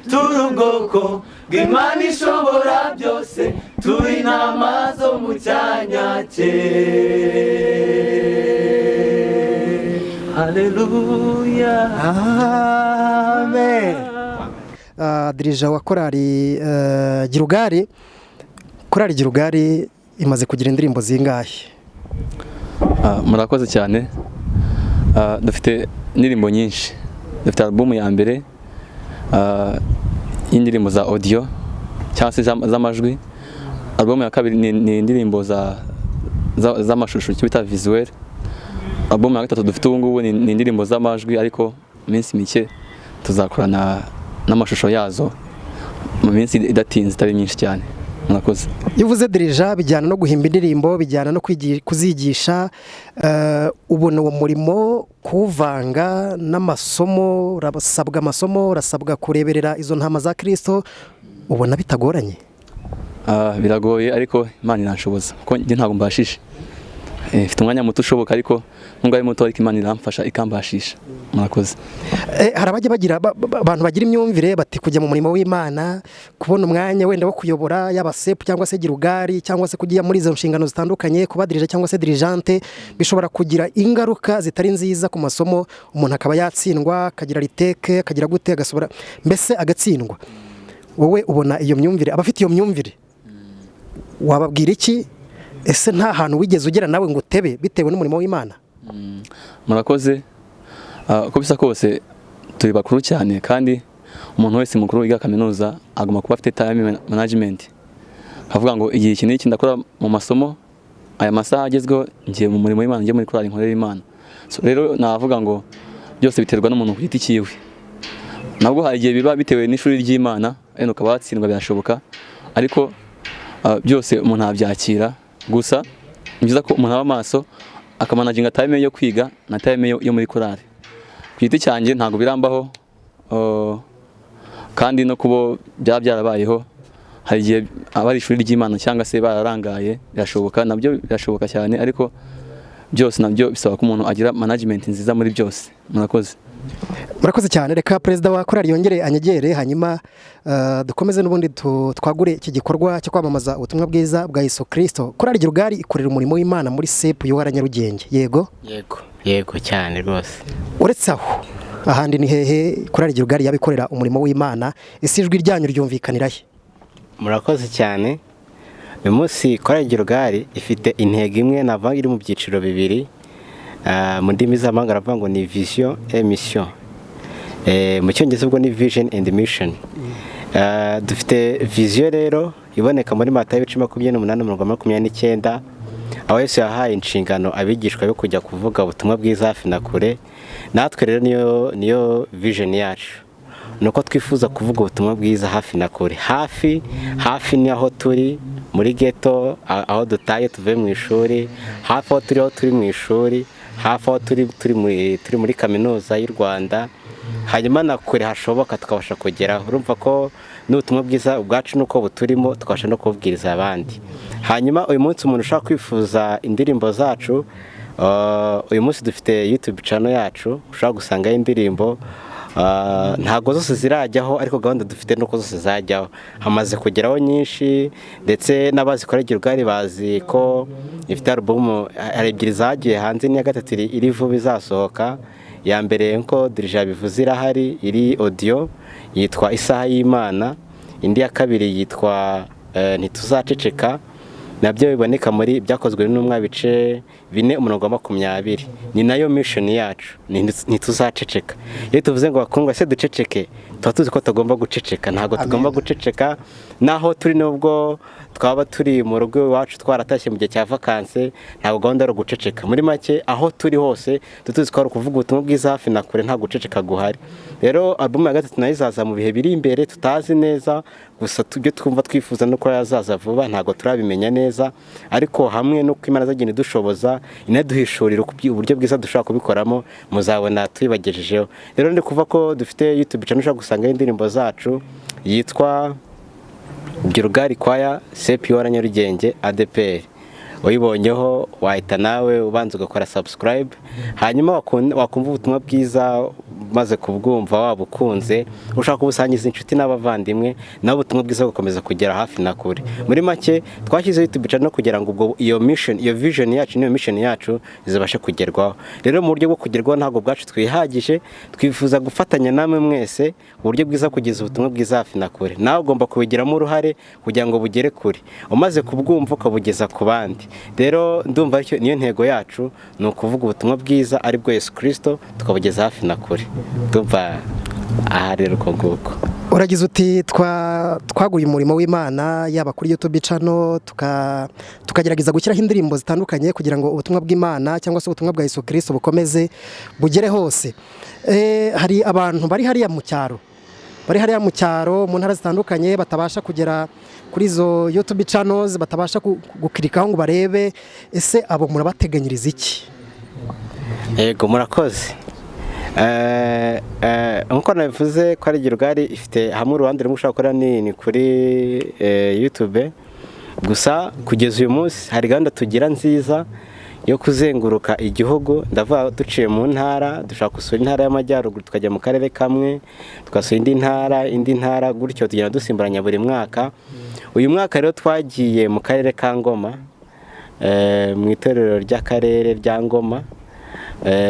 Turi ubwoko bw'Imana ishobora byose, turi intama zo mu cyanya cye. Haleluya, amen. Dirija wa korali Girugari, korali Girugari imaze kugira indirimbo zingahe? Murakoze cyane. Dufite indirimbo nyinshi. Dufite album ya mbere y'indirimbo za audio cyangwa se z'amajwi. Album ya kabiri ni indirimbo z'amashusho icyo bita visuel. Album ya gatatu dufite ubu ngubu ni indirimbo z'amajwi, ariko minsi mike tuzakorana n'amashusho yazo mu minsi idatinze itari myinshi cyane. Murakoze. Iyo uvuze dirija bijyana no guhimba indirimbo, bijyana no kuzigisha, ubona uwo murimo kuwuvanga n'amasomo, urasabwa amasomo, urasabwa kureberera izo ntama za Kristo, ubona bitagoranye? Biragoye ariko Imana iranshoboza kuko njye ntabwo mbashije. Mfite umwanya muto ushoboka ariko nubwo ari muto ariko Imana iramfasha ikambashisha. Murakoze. Hari abajya bagira abantu bagira imyumvire bati kujya mu murimo w'Imana, kubona umwanya wenda wo kuyobora yaba sepu cyangwa se Girugari cyangwa se kujya muri izo nshingano zitandukanye, kuba dirije cyangwa se dirijante, bishobora kugira ingaruka zitari nziza ku masomo, umuntu akaba yatsindwa, akagira riteke, akagira gute, agasobora, mbese agatsindwa. Wowe ubona iyo myumvire, abafite iyo myumvire wababwira iki? Ese nta hantu wigeze ugera nawe ngo utebe bitewe n'umurimo w'Imana? Murakoze. Uko bisa kose turi bakuru cyane, kandi umuntu wese mukuru wiga kaminuza agomba kuba afite time management. Avuga ngo igihe iki n'iki ndakora mu masomo, aya masaha agezweho ngiye mu murimo w'Imana, ngiye muri korali nkorera Imana. So rero navuga ngo byose biterwa n'umuntu ku giti cyiwe. Nabwo hari igihe biba bitewe n'ishuri ry'Imana, wenda ukaba watsindwa birashoboka, ariko byose umuntu abyakira. Gusa ni byiza ko umuntu aba maso akamanaginga time yo kwiga na time yo muri korali. Ku giti cyanjye ntabwo birambaho, kandi no kubo byaba byarabayeho hari igihe aba ari ishuri ry'Imana cyangwa se bararangaye, birashoboka, nabyo birashoboka cyane, ariko byose nabyo bisaba ko umuntu agira management nziza muri byose. Murakoze. Murakoze cyane. Reka perezida wa korali yongere anyegere, hanyuma dukomeze n'ubundi twagure iki gikorwa cyo kwamamaza ubutumwa bwiza bwa Yesu Kristo. Korali Girugari ikorera umurimo w'Imana muri sepu y'uwara Nyarugenge. Yego? Yego, yego cyane rwose. Uretse aho ahandi ni hehe korali Girugari yabikorera umurimo w'Imana? Ese ijwi ryanyu ryumvikanira he? Murakoze cyane. Uyu munsi korali Girugari ifite intego imwe navuga iri mu byiciro bibiri. Mu ndimi z'amahanga baravuga ngo ni vision et mission. Mu Cyongereza ubwo ni vision and mission. Dufite vision rero iboneka muri Matayo ibice 28 umurongo 29, aho Yesu yahaye inshingano abigishwa be kujya kuvuga ubutumwa bwiza hafi na kure. Natwe rero niyo vision yacu, ni uko twifuza kuvuga ubutumwa bwiza hafi na kure. Hafi hafi ni aho turi muri ghetto, aho dutaye tuvuye mu ishuri, hafi aho turi, aho turi mu ishuri, hafi aho turi muri Kaminuza y'u Rwanda, hanyuma na kure hashoboka tukabasha kugeraho. Urumva ko n'ubutumwa bwiza ubwacu nuko buturimo, tukabasha no kububwiriza abandi. Hanyuma uyu munsi umuntu ushaka kwifuza indirimbo zacu, uyu munsi dufite YouTube channel yacu ushobora gusangaho indirimbo. Ntabwo zose zirajyaho, ariko gahunda dufite nuko zose zajyaho. Hamaze kugeraho nyinshi, ndetse n'abazikora Girugali bazi ko ifite album, hari ebyiri zagiye hanze, n'iya gatatu iri vuba izasohoka. Ya mbere nko Dirija bivuze irahari, iri audio, yitwa Isaha y'Imana. Indi ya kabiri yitwa Ntituzaceceka, nabyo biboneka muri Byakozwe n'Intumwa bice 4 umurongo wa 20. Ni nayo mission yacu, ntituzaceceka. Iyo tuvuze ngo bakundwa se duceceke, tuba tuzi ko tugomba guceceka. Ntabwo tugomba guceceka naho turi, nubwo twaba turi mu rugo iwacu twaratashye mu gihe cya vacances, ntabwo gahunda ari uguceceka. Muri make aho turi hose tuzi ko ari ukuvuga ubutumwa bwiza hafi na kure, nta guceceka guhari. Rero album ya gatatu nayo izaza mu bihe biri imbere tutazi neza, gusa tujye twumva twifuza no ko yazaza vuba, ntabwo turabimenya neza, ariko hamwe no kwimana zagenda idushoboza inaduhishurira uburyo bwiza dushobora kubikoramo, muzabona tubibagejejeho. Rero ndi kuva ko dufite YouTube channel ushobora gusangaho indirimbo zacu, yitwa Girugali Choir CPR Nyarugenge ADPR. Uyibonyeho wahita nawe ubanza ugakora subscribe, hanyuma wakumva ubutumwa bwiza maze kubwumva wabukunze, ushaka kubusangiza inshuti n'abavandimwe, nawe ubutumwa bwiza bukomeza kugera hafi na kure. Muri make twashyizeho YouTube channel kugira ngo ubwo iyo mission, iyo vision yacu n'iyo mission yacu izabashe kugerwaho. Rero mu buryo bwo kugerwaho ntabwo bwacu twihagije, twifuza gufatanya namwe mwese uburyo bwiza kugeza ubutumwa bwiza hafi na kure. Nawe ugomba kubigiramo uruhare kugira ngo bugere kure, umaze kubwumva ukabugeza ku bandi. Rero ndumva niyo ntego yacu, ni ukuvuga ubutumwa bwiza ari bwo Yesu Kristo, tukabugeza hafi na kure. Ndumva aha rero uko nguko. Uragize uti twaguye umurimo w'Imana yaba kuri YouTube channel, tukagerageza gushyiraho indirimbo zitandukanye kugira ngo ubutumwa bw'Imana cyangwa se ubutumwa bwa Yesu Kristo bukomeze bugere hose. Hari abantu bari hariya mu cyaro, bari hariya mu cyaro mu ntara zitandukanye, batabasha kugera kuri izo YouTube channels, batabasha gukirikaho ngo barebe. Ese abo murabateganyiriza iki? Yego, murakoze. Nkuko nabivuze ko ari Girugali ifite hamwe uruhande rumwe ushobora gukora ni kuri YouTube gusa. Kugeza uyu munsi hari gahunda tugira nziza yo kuzenguruka igihugu, ndavuga duciye mu ntara. Dushaka gusura intara y'Amajyaruguru, tukajya mu karere kamwe, tugasura indi ntara, gutyo tugenda dusimburanya buri mwaka. Uyu mwaka rero twagiye mu karere ka Ngoma, mu itorero ry'akarere rya Ngoma,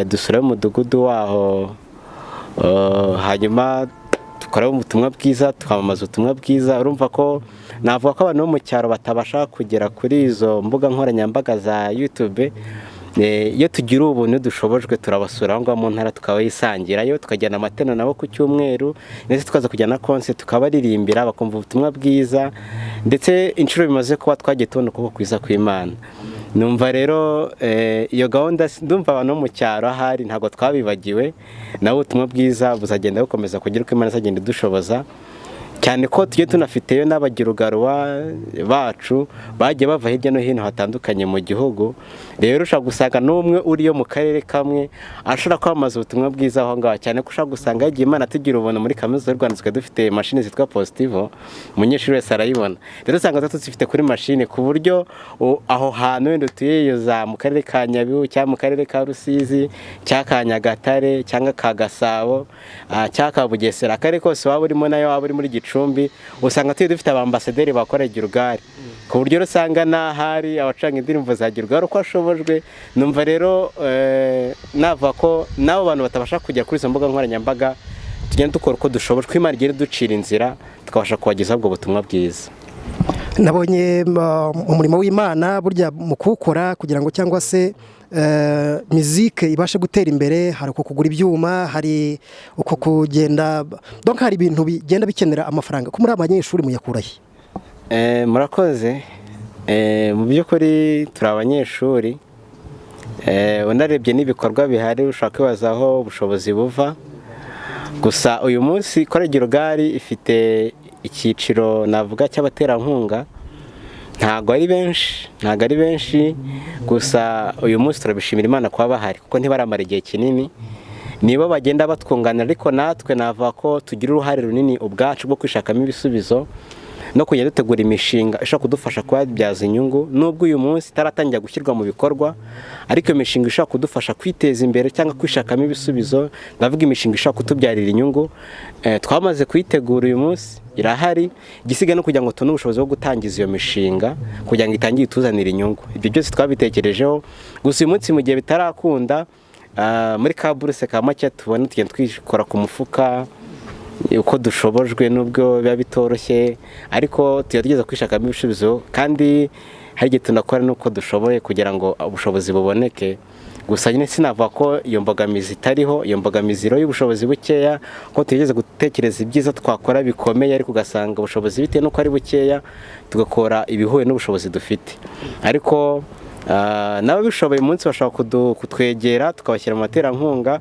dusura umudugudu waho, hanyuma dukora ubutumwa bwiza, twamamaza ubutumwa bwiza. Urumva ko navuga ko abantu bo mu cyaro batabasha kugera kuri izo mbuga nkoranyambaga za YouTube, iyo tugira ubuntu dushobojwe turabasura aho ngaho mu ntara, tukabayisangirayo, tukajyana amatena nabo ku cyumweru, ndetse tukaza kujyana konse tukabaririmbira bakumva ubutumwa bwiza. Ndetse inshuro bimaze kuba twagiye tubona ukuboko kwiza kw'Imana. Numva rero iyo gahunda, ndumva abantu bo mu cyaro ahari ntabwo twabibagiwe, nawe ubutumwa bwiza buzagenda bukomeza kugira uko Imana izagenda idushoboza, cyane ko tujye tunafiteyo n'abagirugarwa bacu bagiye bava hirya no hino hatandukanye mu gihugu. Rero ushobora gusanga n'umwe uriyo mu karere kamwe ashobora kwamamaza ubutumwa bwiza aho ngaho, cyane ko ushobora gusanga yagiye Imana tugira ubuntu muri Kaminuza y'u Rwanda tukaba dufite mashini zitwa Positivo, umunyeshuri wese arayibona. Rero usanga tuzifite kuri mashini, ku buryo aho hantu wenda utuye za mu karere ka Nyabihu cyangwa mu karere ka Rusizi cyangwa ka Nyagatare cyangwa ka Gasabo cyangwa ka Bugesera, akarere kose waba urimo nayo waba uri muri Gicumbi, usanga tuye dufite abambasaderi bakora Girugali, ku buryo usanga n'ahari abacanga indirimbo za Girugali uko ashobojwe. Numva rero navuga ko n'abo bantu batabasha kujya kuri izo mbuga nkoranyambaga, tugenda dukora uko dushobojwe, Imana igenda iducira inzira tukabasha kubagezaho ubwo butumwa bwiza. Nabonye umurimo w'Imana burya mu kuwukora kugira ngo cyangwa se mizike ibashe gutera imbere, hari uko kugura ibyuma, hari uko kugenda, donc hari ibintu bigenda bikenera amafaranga. Ko muri abanyeshuri, muyakurahe? Murakoze. Mu by'ukuri turi abanyeshuri. Unarebye n'ibikorwa bihari, ushobora kwibaza aho ubushobozi buva. Gusa uyu munsi Korali Gilugali ifite icyiciro navuga cy'abaterankunga. Ntabwo ari benshi, ntabwo ari benshi. Gusa uyu munsi turabishimira Imana kuba bahari, kuko ntibaramara igihe kinini. Nibo bagenda batwunganira, ariko natwe navuga ko tugira uruhare runini ubwacu rwo kwishakamo ibisubizo no kujya dutegura imishinga ishobora kudufasha kubabyaza inyungu, nubwo uyu munsi itaratangira gushyirwa mu bikorwa, ariko iyo mishinga ishobora kudufasha kwiteza imbere cyangwa kwishakamo ibisubizo. Ndavuga imishinga ishobora kutubyarira inyungu. Twamaze kuyitegura, uyu munsi irahari. Igisigaye no kugira ngo tubone ubushobozi bwo gutangiza iyo mishinga kugira ngo itangire ituzanire inyungu. Ibyo byose twabitekerejeho. Gusa uyu munsi mu gihe bitarakunda, muri ka buruse ka make tubona, tugenda twikora ku mufuka uko dushobojwe, nubwo biba bitoroshye, ariko tugerageza kwishakamo ibisubizo, kandi hari igihe tunakora n'uko dushoboye kugira ngo ubushobozi buboneke. Gusa nyine sinavuga ko iyo mbogamizi itariho. Iyo mbogamizi rero y'ubushobozi bukeya, ko tugerageza gutekereza ibyiza twakora bikomeye, ariko ugasanga ubushobozi bitewe n'uko ari bukeya, tugakora ibihuye n'ubushobozi dufite. Ariko n'ababishoboye umunsi bashobora kutwegera, tukabashyira mu materankunga,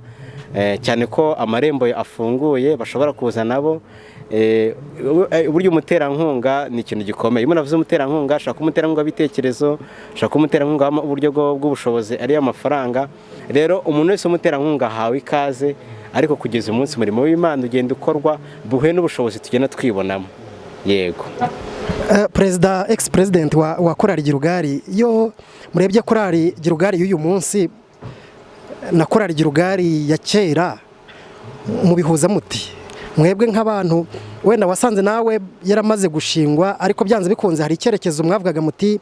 cyane ko amarembo afunguye, bashobora kuza nabo. Burya umuterankunga ni ikintu gikomeye. Iyo umuntu avuze umuterankunga, ashobora kuba umuterankunga w'ibitekerezo, ashobora kuba umuterankunga w'uburyo bw'ubushobozi, ariyo amafaranga. Rero umuntu wese umuterankunga ahawe ikaze. Ariko kugeza umunsi umurimo w'Imana ugenda ukorwa buhuye n'ubushobozi tugenda twibonamo. Yego. Perezida, ex president wa Korali Gilugali, iyo murebye Korali Gilugali y'uyu munsi na Korali Gilugali ya kera, mubihuza muti mwebwe nk'abantu wenda wasanze nawe yaramaze gushingwa, ariko byanze bikunze hari icyerekezo mwavugaga muti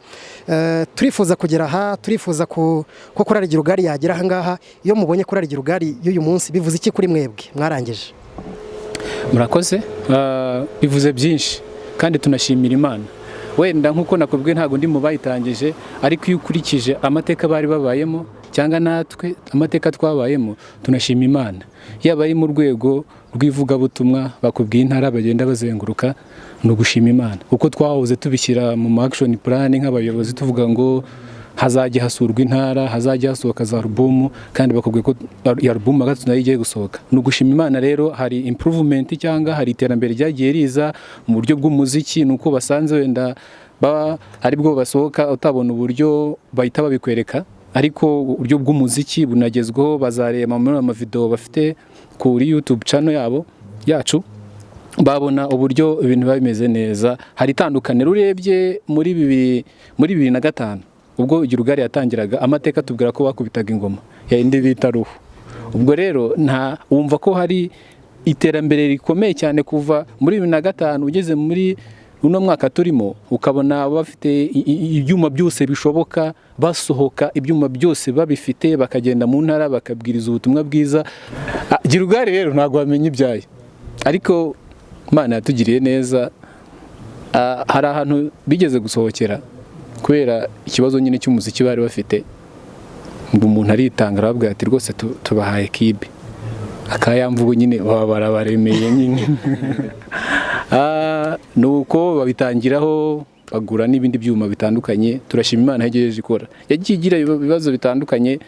turifuza kugera aha, turifuza ko Korali Gilugali yagera aha ngaha. Iyo mubonye Korali Gilugali y'uyu munsi, bivuze iki kuri mwebwe mwarangije? Murakoze. Bivuze byinshi kandi tunashimira Imana. Wenda nk'uko nakubwiye, ntabwo ndi mu bayitangije, ariko iyo ukurikije amateka bari babayemo cyangwa natwe amateka twabayemo, tunashima Imana. Yaba ari mu rwego rw'ivugabutumwa, bakubwiye intara bagenda bazenguruka, ni ugushima Imana, kuko twahoze tubishyira mu ma action plan nk'abayobozi, tuvuga ngo hazajya hasurwa intara, hazajya hasohoka za alubumu, kandi bakubwiye ko iyo alubumu ya gatatu nayo igiye gusohoka. Ni ugushima Imana. Rero hari improvement cyangwa hari iterambere ryagiye riza mu buryo bw'umuziki. Ni uko basanze wenda aribwo basohoka, utabona uburyo bahita babikwereka, ariko uburyo bw'umuziki bunagezweho. Bazareba muri amavideo bafite kuri YouTube channel yabo yacu, babona uburyo ibintu biba bimeze neza. Hari itandukaniro urebye muri 2005 ubwo Gilugali yatangiraga. Amateka tubwira ko bakubitaga ingoma yindi bita ruhu. Ubwo rero nta wumva ko hari iterambere rikomeye cyane kuva muri 2005 ugeze muri uno mwaka turimo, ukabona bafite ibyuma byose bishoboka, basohoka ibyuma byose babifite, bakagenda mu ntara bakabwiriza ubutumwa bwiza. Gilugali rero ntabwo wamenya ibyayo, ariko Imana yatugiriye neza. Hari ahantu bigeze gusohokera kubera ikibazo nyine cy'umuziki bari bafite, ngo umuntu aritanga, arababwira ati rwose tubahaye kibe akayamvugo nyine, baba barabaremeye nyine. Nuko babitangiraho, bagura n'ibindi byuma bitandukanye. Turashima Imana yagejeje ikora. Yagiye igira ibibazo bitandukanye.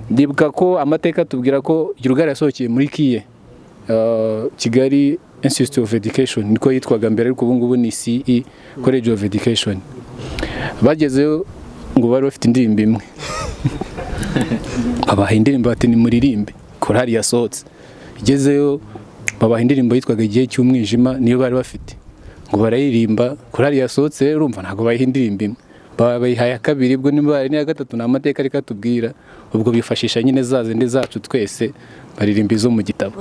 Ndibuka ko amateka tubwira ko Gilugali yasohokeye muri KIE, Kigali Institute of Education niko yitwaga mbere, ariko ubu ngubu ni CE, College of Education. Bagezeyo ngo bari bafite indirimbo imwe, babaha indirimbo bati nimuririmbe korali yasohotse. Igezeyo babaha indirimbo yitwaga Igihe cy'Umwijima, niyo bari bafite, ngo barayiririmba korali yasohotse. Rero urumva ntabwo bayiha indirimbo imwe, baba bayihaye kabiri, ubwo niba ari n'iya gatatu, ni amateka ariko atubwira. Ubwo bifashisha nyine za zindi zacu twese, baririmba izo mu gitabo.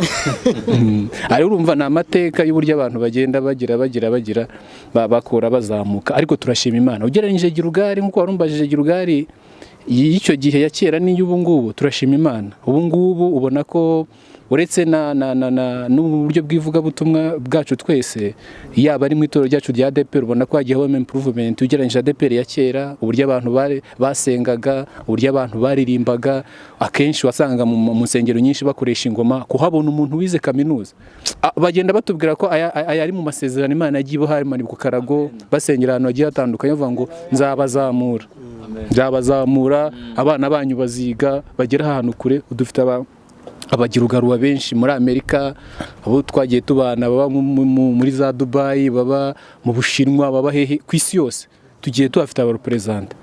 Ariko urumva ni amateka y'uburyo abantu bagenda bagira bagira bagira bakora bazamuka, ariko turashima Imana. Ugereranyije Gilugali, nk'uko warumbajije, Gilugali y'icyo gihe ya kera n'iy'ubu ngubu, turashima Imana. Ubu ngubu ubona ko Uretse na na na na n'uburyo bw'ivugabutumwa bwacu twese, yaba ari mu itorero ryacu rya ADEPR, ubona ko hagiye habamo improvement ugereranyije ADEPR ya kera, uburyo abantu basengaga, uburyo abantu baririmbaga. Akenshi wasanga mu nsengero nyinshi bakoresha ingoma. Kuhabona umuntu wize kaminuza, bagenda batubwira ko aya ari mu masezerano Imana yagiye ibaha ku karago, basengera ahantu hagiye hatandukanye, bavuga ngo nzabazamura, nzabazamura, abana banyu baziga bagera ahantu kure. Dufite abagirugaruwa benshi muri Amerika, abo twagiye tubana baba muri za Dubai, baba mu Bushinwa, baba hehe ku isi yose, tugiye tuhafite abareperezanta.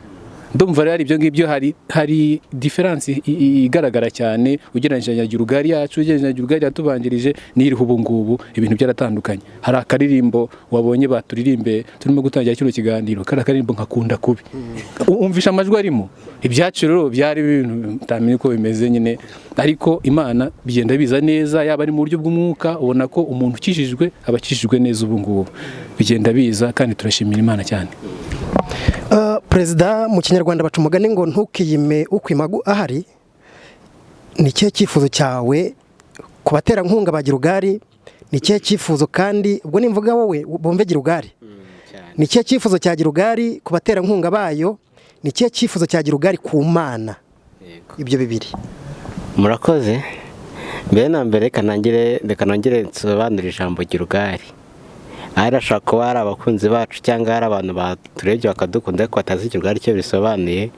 Ndumva rero ibyo ngibyo hari difference igaragara cyane ugereranyije na Girugari yacu, ugereranyije na Girugari yatubanjirije n'iriho ubu ngubu, ibintu byaratandukanye. Hari akaririmbo wabonye baturirimbe turimo gutangira kino kiganiro, kari akaririmbo nkakunda kubi, umvisha amajwi arimo. Ibyacu rero byari ibintu utamenya uko bimeze nyine, ariko Imana bigenda biza neza, yaba ari mu buryo bw'umwuka, ubona ko umuntu ukijijwe aba akijijwe neza ubu ngubu, bigenda biza kandi turashimira Imana cyane. Perezida, mu Kinyarwanda baca umugani ngo ntukiyime ukwima ahari. Ni ikihe cyifuzo cyawe ku baterankunga ba Girugari? Ni ikihe cyifuzo kandi ubwo nimvuga wowe bumve Girugari, ni ikihe cyifuzo cya Girugari ku baterankunga bayo? Ni ikihe cyifuzo cya Girugari ku Mana? Ibyo bibiri. Murakoze. Mbere na mbere reka nongere nsobanure ijambo Girugari. Ahari ashobora kuba hari abakunzi bacu cyangwa hari abantu baturebye bakadukunda ariko batazi Girugari icyo bisobanuye.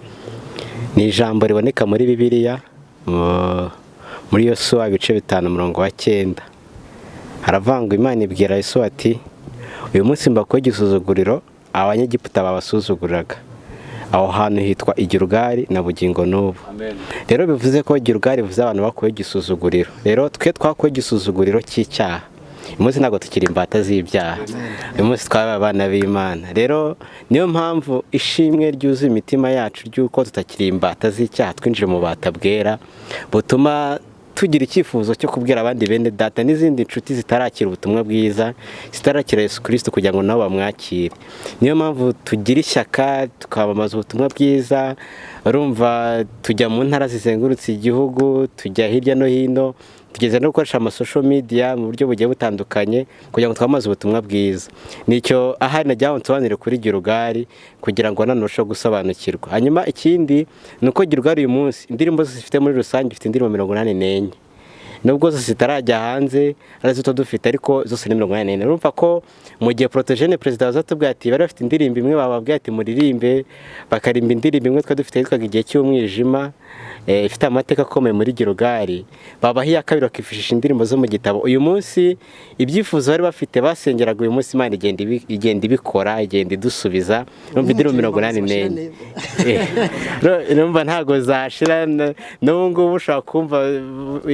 Ni ijambo riboneka muri Bibiliya, muri Yosuwa ibice 5 umurongo wa 9. Haravuga ngo Imana ibwira Yosuwa ati uyu munsi mbakuye igisuzuguriro Abanyegiputa babasuzuguraga. Aho hantu hitwa Igirugari na bugingo n'ubu. Rero bivuze ko Girugari bivuze abantu bakuye igisuzuguriro. Rero twe twakuye igisuzuguriro cy'icyaha. Uyu munsi ntabwo tukiri imbata z'ibyaha, uyu munsi twabaye abana b'Imana. Rero niyo mpamvu ishimwe ryuzuye imitima yacu ry'uko tutakiri imbata z'icyaha, twinjire mu bata bwera, butuma tugira icyifuzo cyo kubwira abandi bene data n'izindi nshuti zitarakira ubutumwa bwiza, zitarakira Yesu Kristo, kugira ngo nabo bamwakire. Niyo mpamvu tugira ishyaka tukamamaza ubutumwa bwiza. Urumva tujya mu ntara zizengurutse igihugu, tujya hirya no hino, tugeze no gukoresha ama social media mu buryo bugiye butandukanye kugira ngo twamaze ubutumwa bwiza. Nicyo ahari najya nsobanurire kuri Girugari kugira ngo nanurusheho gusobanukirwa. Hanyuma ikindi ni uko Girugari uyu munsi indirimbo zose zifite muri rusange ifite indirimbo 84, nubwo zose zitarajya hanze ari zo dufite, ariko zose ni 84. Urumva ko mu gihe Protogene perezida wazatubwiye ati bari bafite indirimbo imwe, bababwiye ati muririmbe, bakarimba indirimbo imwe twa dufite yitwaga Igihe cy'umwijima, ifite amateka akomeye muri Girugari, babaha iya kabiri bakifashisha indirimbo zo mu gitabo. Uyu munsi ibyifuzo bari bafite basengeraga, uyu munsi Imana igenda ibikora, igenda idusubiza. Urumva indirimbo 84 urumva ntago zashira. N'ubu ngubu ushobora kumva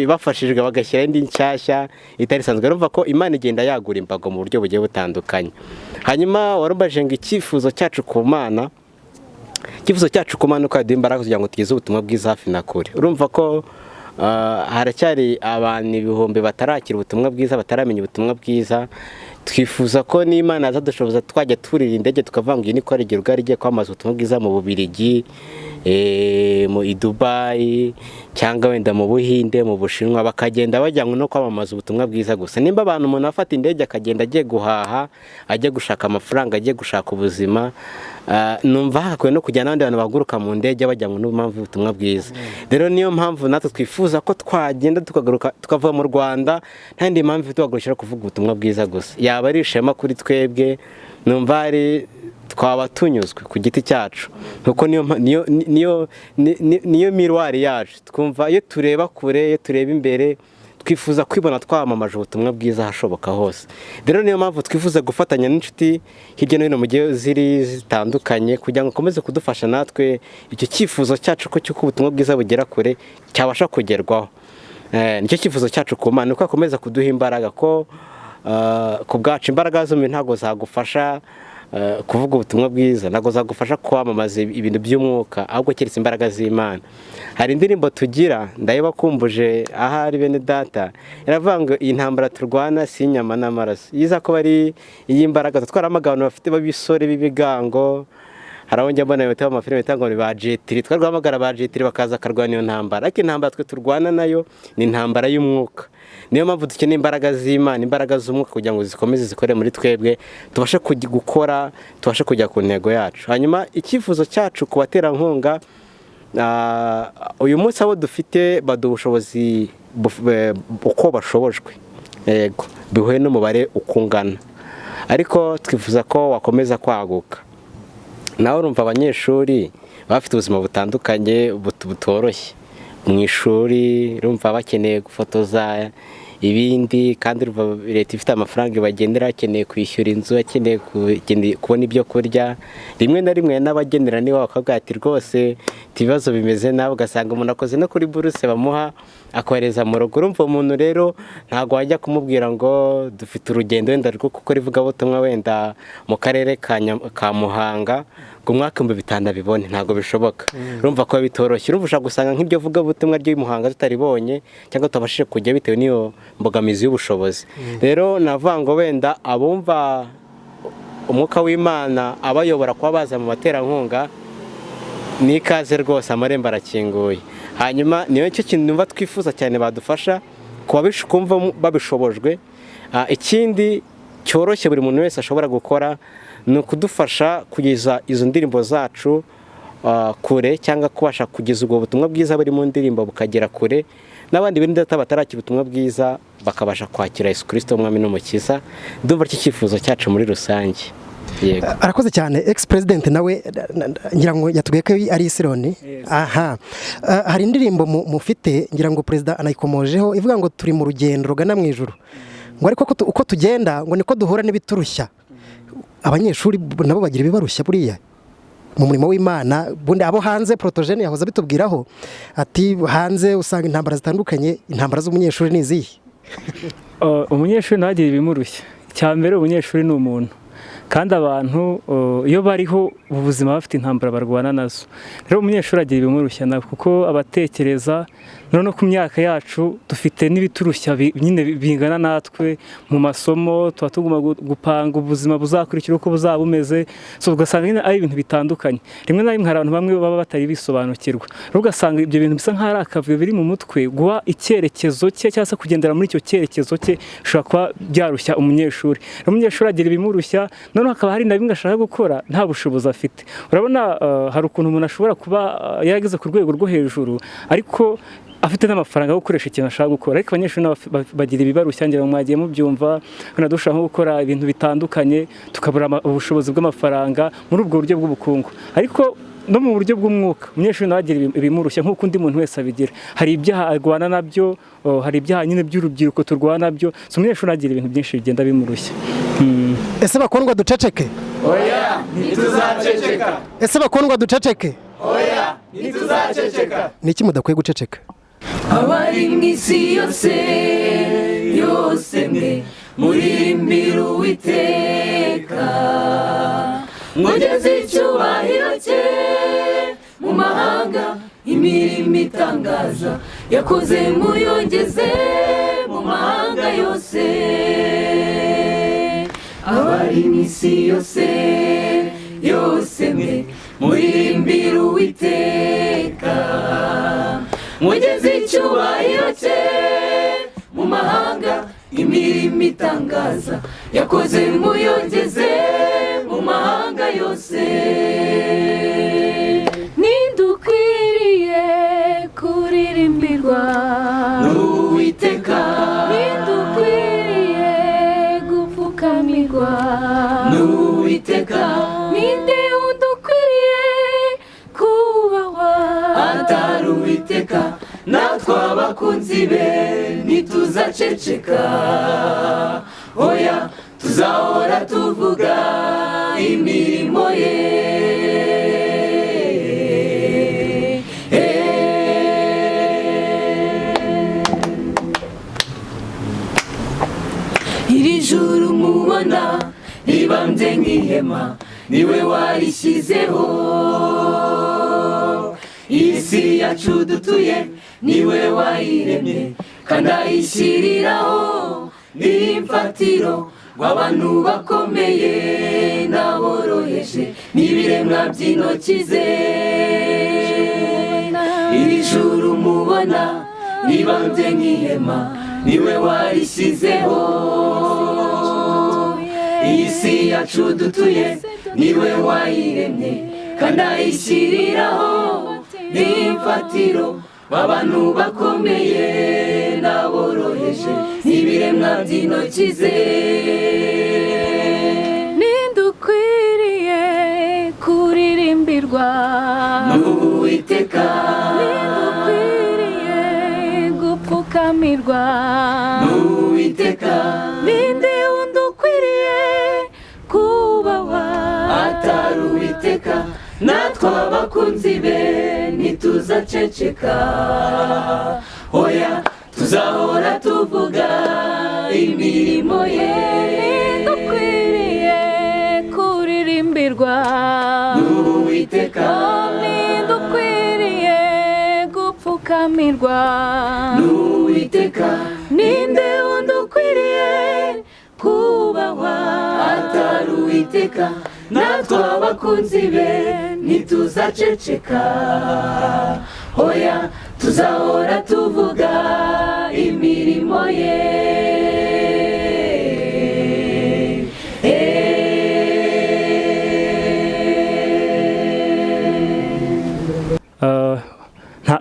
bafashijwe bagashyira indi nshyashya itari isanzwe. Urumva ko Imana igenda yagura imbago mu buryo bugiye butandukanye. Hanyuma warumbaje ngo icyifuzo cyacu ku Mana, icyifuzo cyacu ku Mana uko yaduha imbaraga kugira ngo tugeze ubutumwa bwiza hafi na kure. Urumva ko haracyari abantu ibihumbi batarakira ubutumwa bwiza, bataramenya ubutumwa bwiza. Twifuza ko n'Imana yazadushoboza twajya turira indege tukavuga ngo iyi ni ko ari Girugari igiye kwamamaza ubutumwa bwiza mu Bubiligi, mu Dubai, cyangwa wenda mu Buhinde, mu Bushinwa, bakagenda bajyanwe no kwamamaza ubutumwa bwiza gusa. Nimba abantu umuntu afata indege akagenda agiye guhaha, agiye gushaka amafaranga, agiye gushaka ubuzima, numva hakwiye no kujya n'abandi bantu baguruka mu ndege bajyanwe n'impamvu y'ubutumwa bwiza. Rero niyo mpamvu natwe twifuza ko twagenda tukagaruka tukava mu Rwanda nta yindi mpamvu tuhagurukira kuvuga ubutumwa bwiza gusa. Yaba ari ishema kuri twebwe, numva ari twaba tunyuzwe ku giti cyacu, kuko niyo miruwari yacu. Twumva iyo tureba kure, iyo tureba imbere, twifuza kwibona twamamaje ubutumwa bwiza ahashoboka hose. Rero niyo mpamvu twifuza gufatanya n'inshuti hirya no hino mu gihe ziri zitandukanye kugira ngo ukomeze kudufasha natwe icyo cyifuzo cyacu ko cy'uko ubutumwa bwiza bugera kure cyabasha kugerwaho. Nicyo cyifuzo cyacu ku Mana, uko akomeza kuduha imbaraga ko ku bwacu imbaraga z'umubiri ntabwo zagufasha kuvuga ubutumwa bwiza, ntabwo zagufasha kwamamaza ibintu by'umwuka, ahubwo keretse imbaraga z'Imana. Hari indirimbo tugira ndayibakumbuje ahari bene data, iravuga ngo iyi ntambara turwana si inyama n'amaraso, yiza ko bari iy'imbaraga. Twaramagana abantu bafite babisore b'ibigango, hari aho njya mbona bita amafilime bita ngo ni ba jetiri, twarwahamagara ba jetiri bakaza akarwana iyo ntambara. Ariko intambara twe turwana nayo ni intambara y'umwuka. Niyo mpamvu dukeneye imbaraga z'Imana, imbaraga z'umwuka, kugira ngo zikomeze zikore muri twebwe, tubashe gukora, tubashe kujya ku ntego yacu. Hanyuma icyifuzo cyacu ku baterankunga, uyu munsi abo dufite baduha ubushobozi uko bashobojwe, yego, bihuye n'umubare uko ungana, ariko twifuza ko wakomeza kwaguka. Nawe urumva abanyeshuri bafite ubuzima butandukanye butoroshye mu ishuri, urumva bakeneye gufotoza ibindi, kandi leta ifite amafaranga ibagendera, bakeneye kwishyura inzu, bakeneye kubona ibyo kurya. Rimwe na rimwe n'abagenera niba bakabwira ati rwose ibibazo bimeze nabi, ugasanga umuntu akoze no kuri buruse bamuha akohereza mu rugo. Urumva umuntu rero ntabwo wajya kumubwira ngo dufite urugendo wenda rwo gukora ivugabutumwa wenda mu karere ka Muhanga ngo umwaka 5000 abibone, ntabwo bishoboka. Urumva ko bitoroshye. Urumva ushobora gusanga nk'ibyo vugabutumwa ry'i Muhanga tutaribonye cyangwa tutabashije kujya bitewe n'iyo mbogamizi y'ubushobozi. Rero navuga ngo wenda abumva umwuka w'Imana abayobora kuba baza mu baterankunga ni ikaze rwose, amarembo arakinguye. Hanyuma niyo cyo kintu numva twifuza cyane badufasha kuba kumva babishobojwe. Ikindi cyoroshye buri muntu wese ashobora gukora ni ukudufasha kugeza izo ndirimbo zacu kure, cyangwa kubasha kugeza ubwo butumwa bwiza buri mu ndirimbo bukagera kure, n'abandi bene data batarakira ubutumwa bwiza bakabasha kwakira Yesu Kristo umwami n'umukiza. Ndumva iki cyifuzo cyacu muri rusange. Yego. Arakoze cyane ex president, nawe ngira ngo yatubwiye ko ari Isironi. Aha hari indirimbo mufite, ngira ngo president anayikomojeho, ivuga ngo turi mu rugendo rugana mu ijuru, ngo ariko uko tugenda ngo niko duhura n'ibiturushya. Abanyeshuri nabo bagira ibibarushya buriya mu murimo w'Imana. Bundi abo hanze Protogene yahoze bitubwiraho ati hanze usanga intambara zitandukanye, intambara z'umunyeshuri ni izihe? Umunyeshuri ntagira ibimurushya. Icya mbere umunyeshuri ni umuntu, kandi abantu iyo bariho ubuzima bafite intambara barwana nazo. Rero umunyeshuri agira ibimurushya nawe, kuko abatekereza none ku myaka yacu dufite n'ibiturushya nyine bingana natwe mu masomo, tuba tuguma gupanga ubuzima buzakurikira uko buzaba bumeze. So ugasanga nyine ari ibintu bitandukanye. Rimwe na rimwe hari abantu bamwe baba batari bisobanukirwa, rero ugasanga ibyo bintu bisa nk'aho ari akavuyo biri mu mutwe. Guha icyerekezo cye cyangwa se kugendera muri icyo cyerekezo cye bishobora kuba byarushya umunyeshuri. Umunyeshuri agira ibimurushya, noneho hakaba hari na bimwe ashaka gukora nta bushobozi afite. Urabona hari ukuntu umuntu ashobora kuba yarageze ku rwego rwo hejuru ariko afite n'amafaranga yo gukoresha ikintu ashaka gukora. Ariko abanyeshuri bagira ibibarushya, ngira ngo mwagiye mubyumva, wenda dushaka nko gukora ibintu bitandukanye tukabura ubushobozi bw'amafaranga muri ubwo buryo bw'ubukungu. Ariko no mu buryo bw'umwuka umunyeshuri nawe agira ibimurushya nk'uko undi muntu wese abigira. Hari ibyaha arwana nabyo, hari ibyaha nyine by'urubyiruko turwana nabyo. So umunyeshuri agira ibintu byinshi bigenda bimurushya. Ese bakundwa duceceke? Oya, ntituzaceceka. Ese bakundwa duceceke? Oya, ntituzaceceka. Niki mudakwiye guceceka? Abari mu isi yose yose mwe muririmbira Uwiteka, mugeze icyubahiro cye mu mahanga, imirimo itangaza yakoze muyongeze mu mahanga yose. Abari mu isi yose yose mwe muririmbira Uwiteka, mugeze icyubahiro cye mu mahanga, imirimo itangaza yakoze muyongeze mu mahanga yose. Nindukwiriye kuririmbirwa n'Uwiteka, nindukwiriye gupfukamirwa n'Uwiteka, ninde undukwiriye kubahwa atari Uwiteka? Natwe abakunzi be ntituzaceceka, oya tuzahora tuvuga imirimo ye. Iri juru mubona ribambye nk'ihema, niwe warishyizeho. Isi yacu dutuye niwe wayiremye, kandi ayishyiriraho imfatiro abantu bakomeye n'aboroheje n'ibiremwa by'intoki ze. Iri juru mubona ribambye nk'ihema, Niwe warishyizeho. Iyi si yacu dutuye, niwe wayiremye kandi ayishyiriraho n'imfatiro. Abantu bakomeye n'aboroheje n'ibiremwa by'intoki ze. Ninde ukwiriye kuririmbirwa? N'Uwiteka. Ninde ukwiriye gupfukamirwa? N'Uwiteka. Ninde wundi ukwiriye kubahwa atari Uwiteka? Natwe abakunzi be ntituzaceceka, oya, tuzahora tuvuga imirimo ye. Ninde ukwiriye kuririmbirwa? N'Uwiteka. Ninde ukwiriye gupfukamirwa? N'Uwiteka. Ninde wundi ukwiriye kubahwa atari Uwiteka? Natwe abakunzi be ntituzaceceka, oya, tuzahora tuvuga imirimo ye.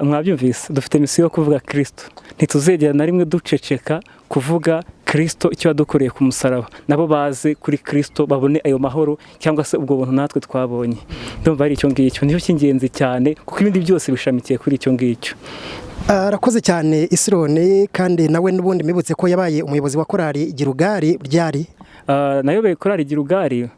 Mwabyumvise, dufite misiyo yo kuvuga Kristo. Ntituzegera na rimwe duceceka kuvuga Kristo, icyo yadukoreye ku musaraba. Nabo baze kuri Kristo babone ayo mahoro cyangwa se ubwo buntu natwe twabonye. Ndumva ari icyo ngicyo nicyo cy'ingenzi cyane, kuko ibindi byose bishamikiye kuri icyo ngicyo. Arakoze cyane Isirone, kandi nawe n'ubundi mibutse ko yabaye umuyobozi wa korali Girugari ryari? Nayoboye korali Girugari,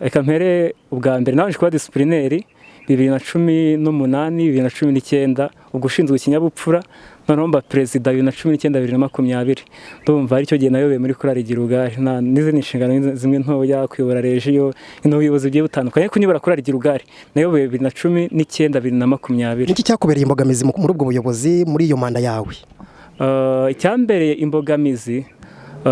reka mpere ubwa mbere nabanje kuba disiplineri 2018, 2019, ubwo ushinzwe ikinyabupfura, noneho mba perezida 2019, 2020. Ndumva aricyo gihe nayoboye muri korali Girugari, n'izindi nshingano zimwe ntoya, kuyobora regiyo n'ubuyobozi bugiye butandukanye. Ariko nyobora korali Girugari nayoboye 2019, 2020. Niki cyakubereye imbogamizi muri ubwo buyobozi, muri iyo manda yawe? Icyambereye imbogamizi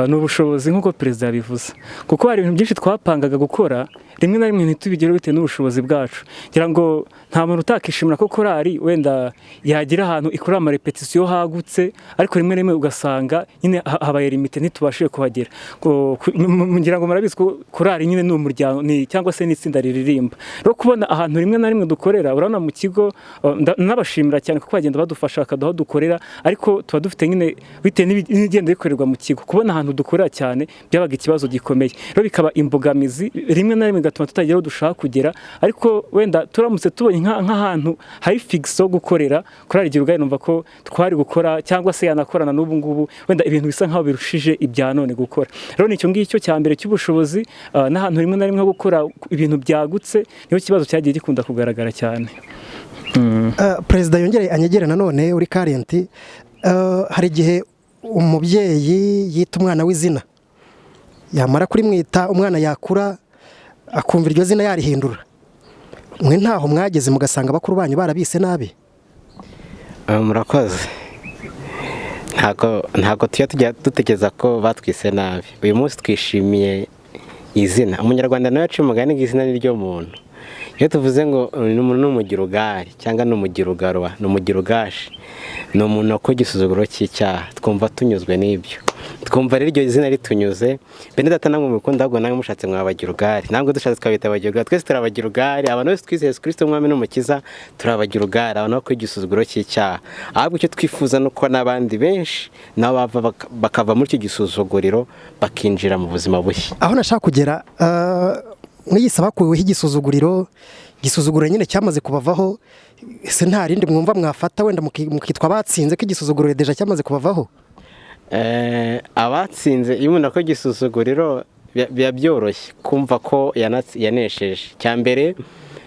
ni ubushobozi, nk'uko perezida yabivuze, kuko hari ibintu byinshi twapangaga gukora rimwe na rimwe ntitubigereho bitewe n'ubushobozi bwacu. Ngira ngo nta muntu utakishimira ko korali wenda yagira ahantu ikora amarepetisiyo hagutse, ariko rimwe na rimwe ugasanga nyine habaye limite, ntitubashije kuhagera. Ngira ngo murabizi ko korali nyine ni umuryango cyangwa se n'itsinda riririmba. Rero kubona ahantu rimwe na rimwe dukorera, urabona mu kigo n'abashimira cyane kuko bagenda badufasha bakaduha dukorera, ariko tuba dufite nyine bitewe n'ibigenda bikorerwa mu kigo, kubona ahantu dukorera cyane byabaga ikibazo gikomeye. Rero bikaba imbogamizi rimwe na rimwe gatuma tutagera aho dushaka kugera. Ariko wenda turamutse tubonye nk'ahantu hari fixe ho gukorera korali Girugari, numva ko twari gukora cyangwa se yanakorana n'ubu ngubu wenda ibintu bisa nkaho birushije ibya none gukora. Rero nicyo ngicyo cya mbere cy'ubushobozi, n'ahantu rimwe na rimwe ho gukora ibintu byagutse, niho kibazo cyagiye gikunda kugaragara cyane. Perezida yongere anyegere nanone uri karenti, hari igihe umubyeyi yita umwana w'izina, yamara kurimwita umwana yakura akumva iryo zina yarihindura. Mwe ntaho mwageze mugasanga bakuru banyu barabise nabi? Murakoze. Ntago tujya dutekereza ko batwise nabi. Uyu munsi twishimiye izina. Umunyarwanda nawe yaciye umugani ngo izina ni ryo muntu. Iyo tuvuze ngo umuntu ni umugirugari cyangwa ni umugirugarwa, ni umugirugashi, ni umuntu wakora igisuzuguro cy'icyaha, twumva tunyuzwe n'ibyo. Twumva rero iryo zina ritunyuze. Bene data namwe mukunda, ahubwo namwe mushatse mwabagirugari, namwe dushatse twabita abagirugari. Twese turabagirugari, abantu bose twizeye Yesu Kristo umwami n'umukiza turabagirugari, abantu bakora igisuzuguro cy'icyaha. Ahubwo icyo twifuza ni uko n'abandi benshi nabo bava bakava muri icyo gisuzuguriro bakinjira mu buzima bushya. Aho nashaka kugera, mwiyise bakuweho igisuzuguriro, igisuzuguriro nyine cyamaze kubavaho, ese nta rindi mwumva mwafata wenda mukitwa batsinze ko igisuzuguriro deja cyamaze kubavaho? Abatsinze, iyo umuntu akora igisuzuguriro biba byoroshye kumva ko yanesheje. Cya mbere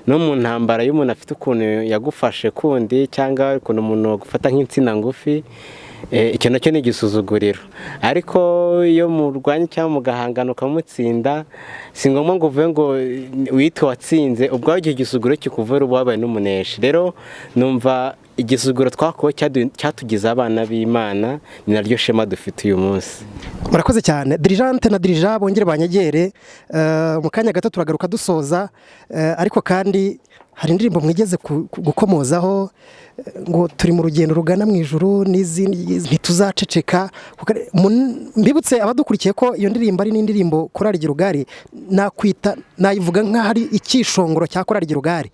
no mu ntambara iyo umuntu afite ukuntu yagufashe kundi, cyangwa ukuntu umuntu agufata nk'insina ngufi, icyo nacyo ni igisuzuguriro. Ariko iyo murwanya cyangwa mugahangana ukamutsinda, si ngombwa ngo uvuge ngo witwe watsinze, ubwawe icyo gisuzuguriro kikuvura uba wabaye n'umuneshi. Rero numva igisuzuguro twakuwe cyatugize abana b'Imana, ni naryo shema dufite uyu munsi. Murakoze cyane. Dirijante na dirija bongere banyegere, mu kanya gato turagaruka dusoza, ariko kandi Hari indirimbo mwigeze gukomozaho ngo turi mu rugendo rugana mu ijuru n'izindi, ntituzaceceka. Mbibutse abadukurikiye ko iyo ndirimbo ari n'indirimbo Korali Girugali nakwita, nayivuga nk'aho ari icyishongoro cya Korali Girugali.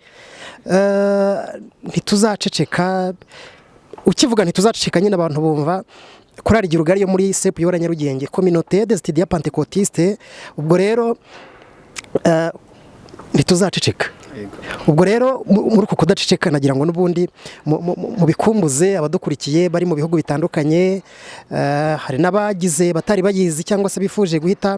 Ntituzaceceka, ukivuga ntituzaceceka nyine abantu bumva Korali Girugali yo muri CEP UR Nyarugenge, Communauté des Étudiants Pentecôtistes. Ubwo rero ntituzaceceka. Ubwo rero muri uku kudaceceka, nagira ngo n'ubundi mubikumbuze abadukurikiye bari mu bihugu bitandukanye. Hari n'abagize batari bayizi cyangwa se bifuje guhita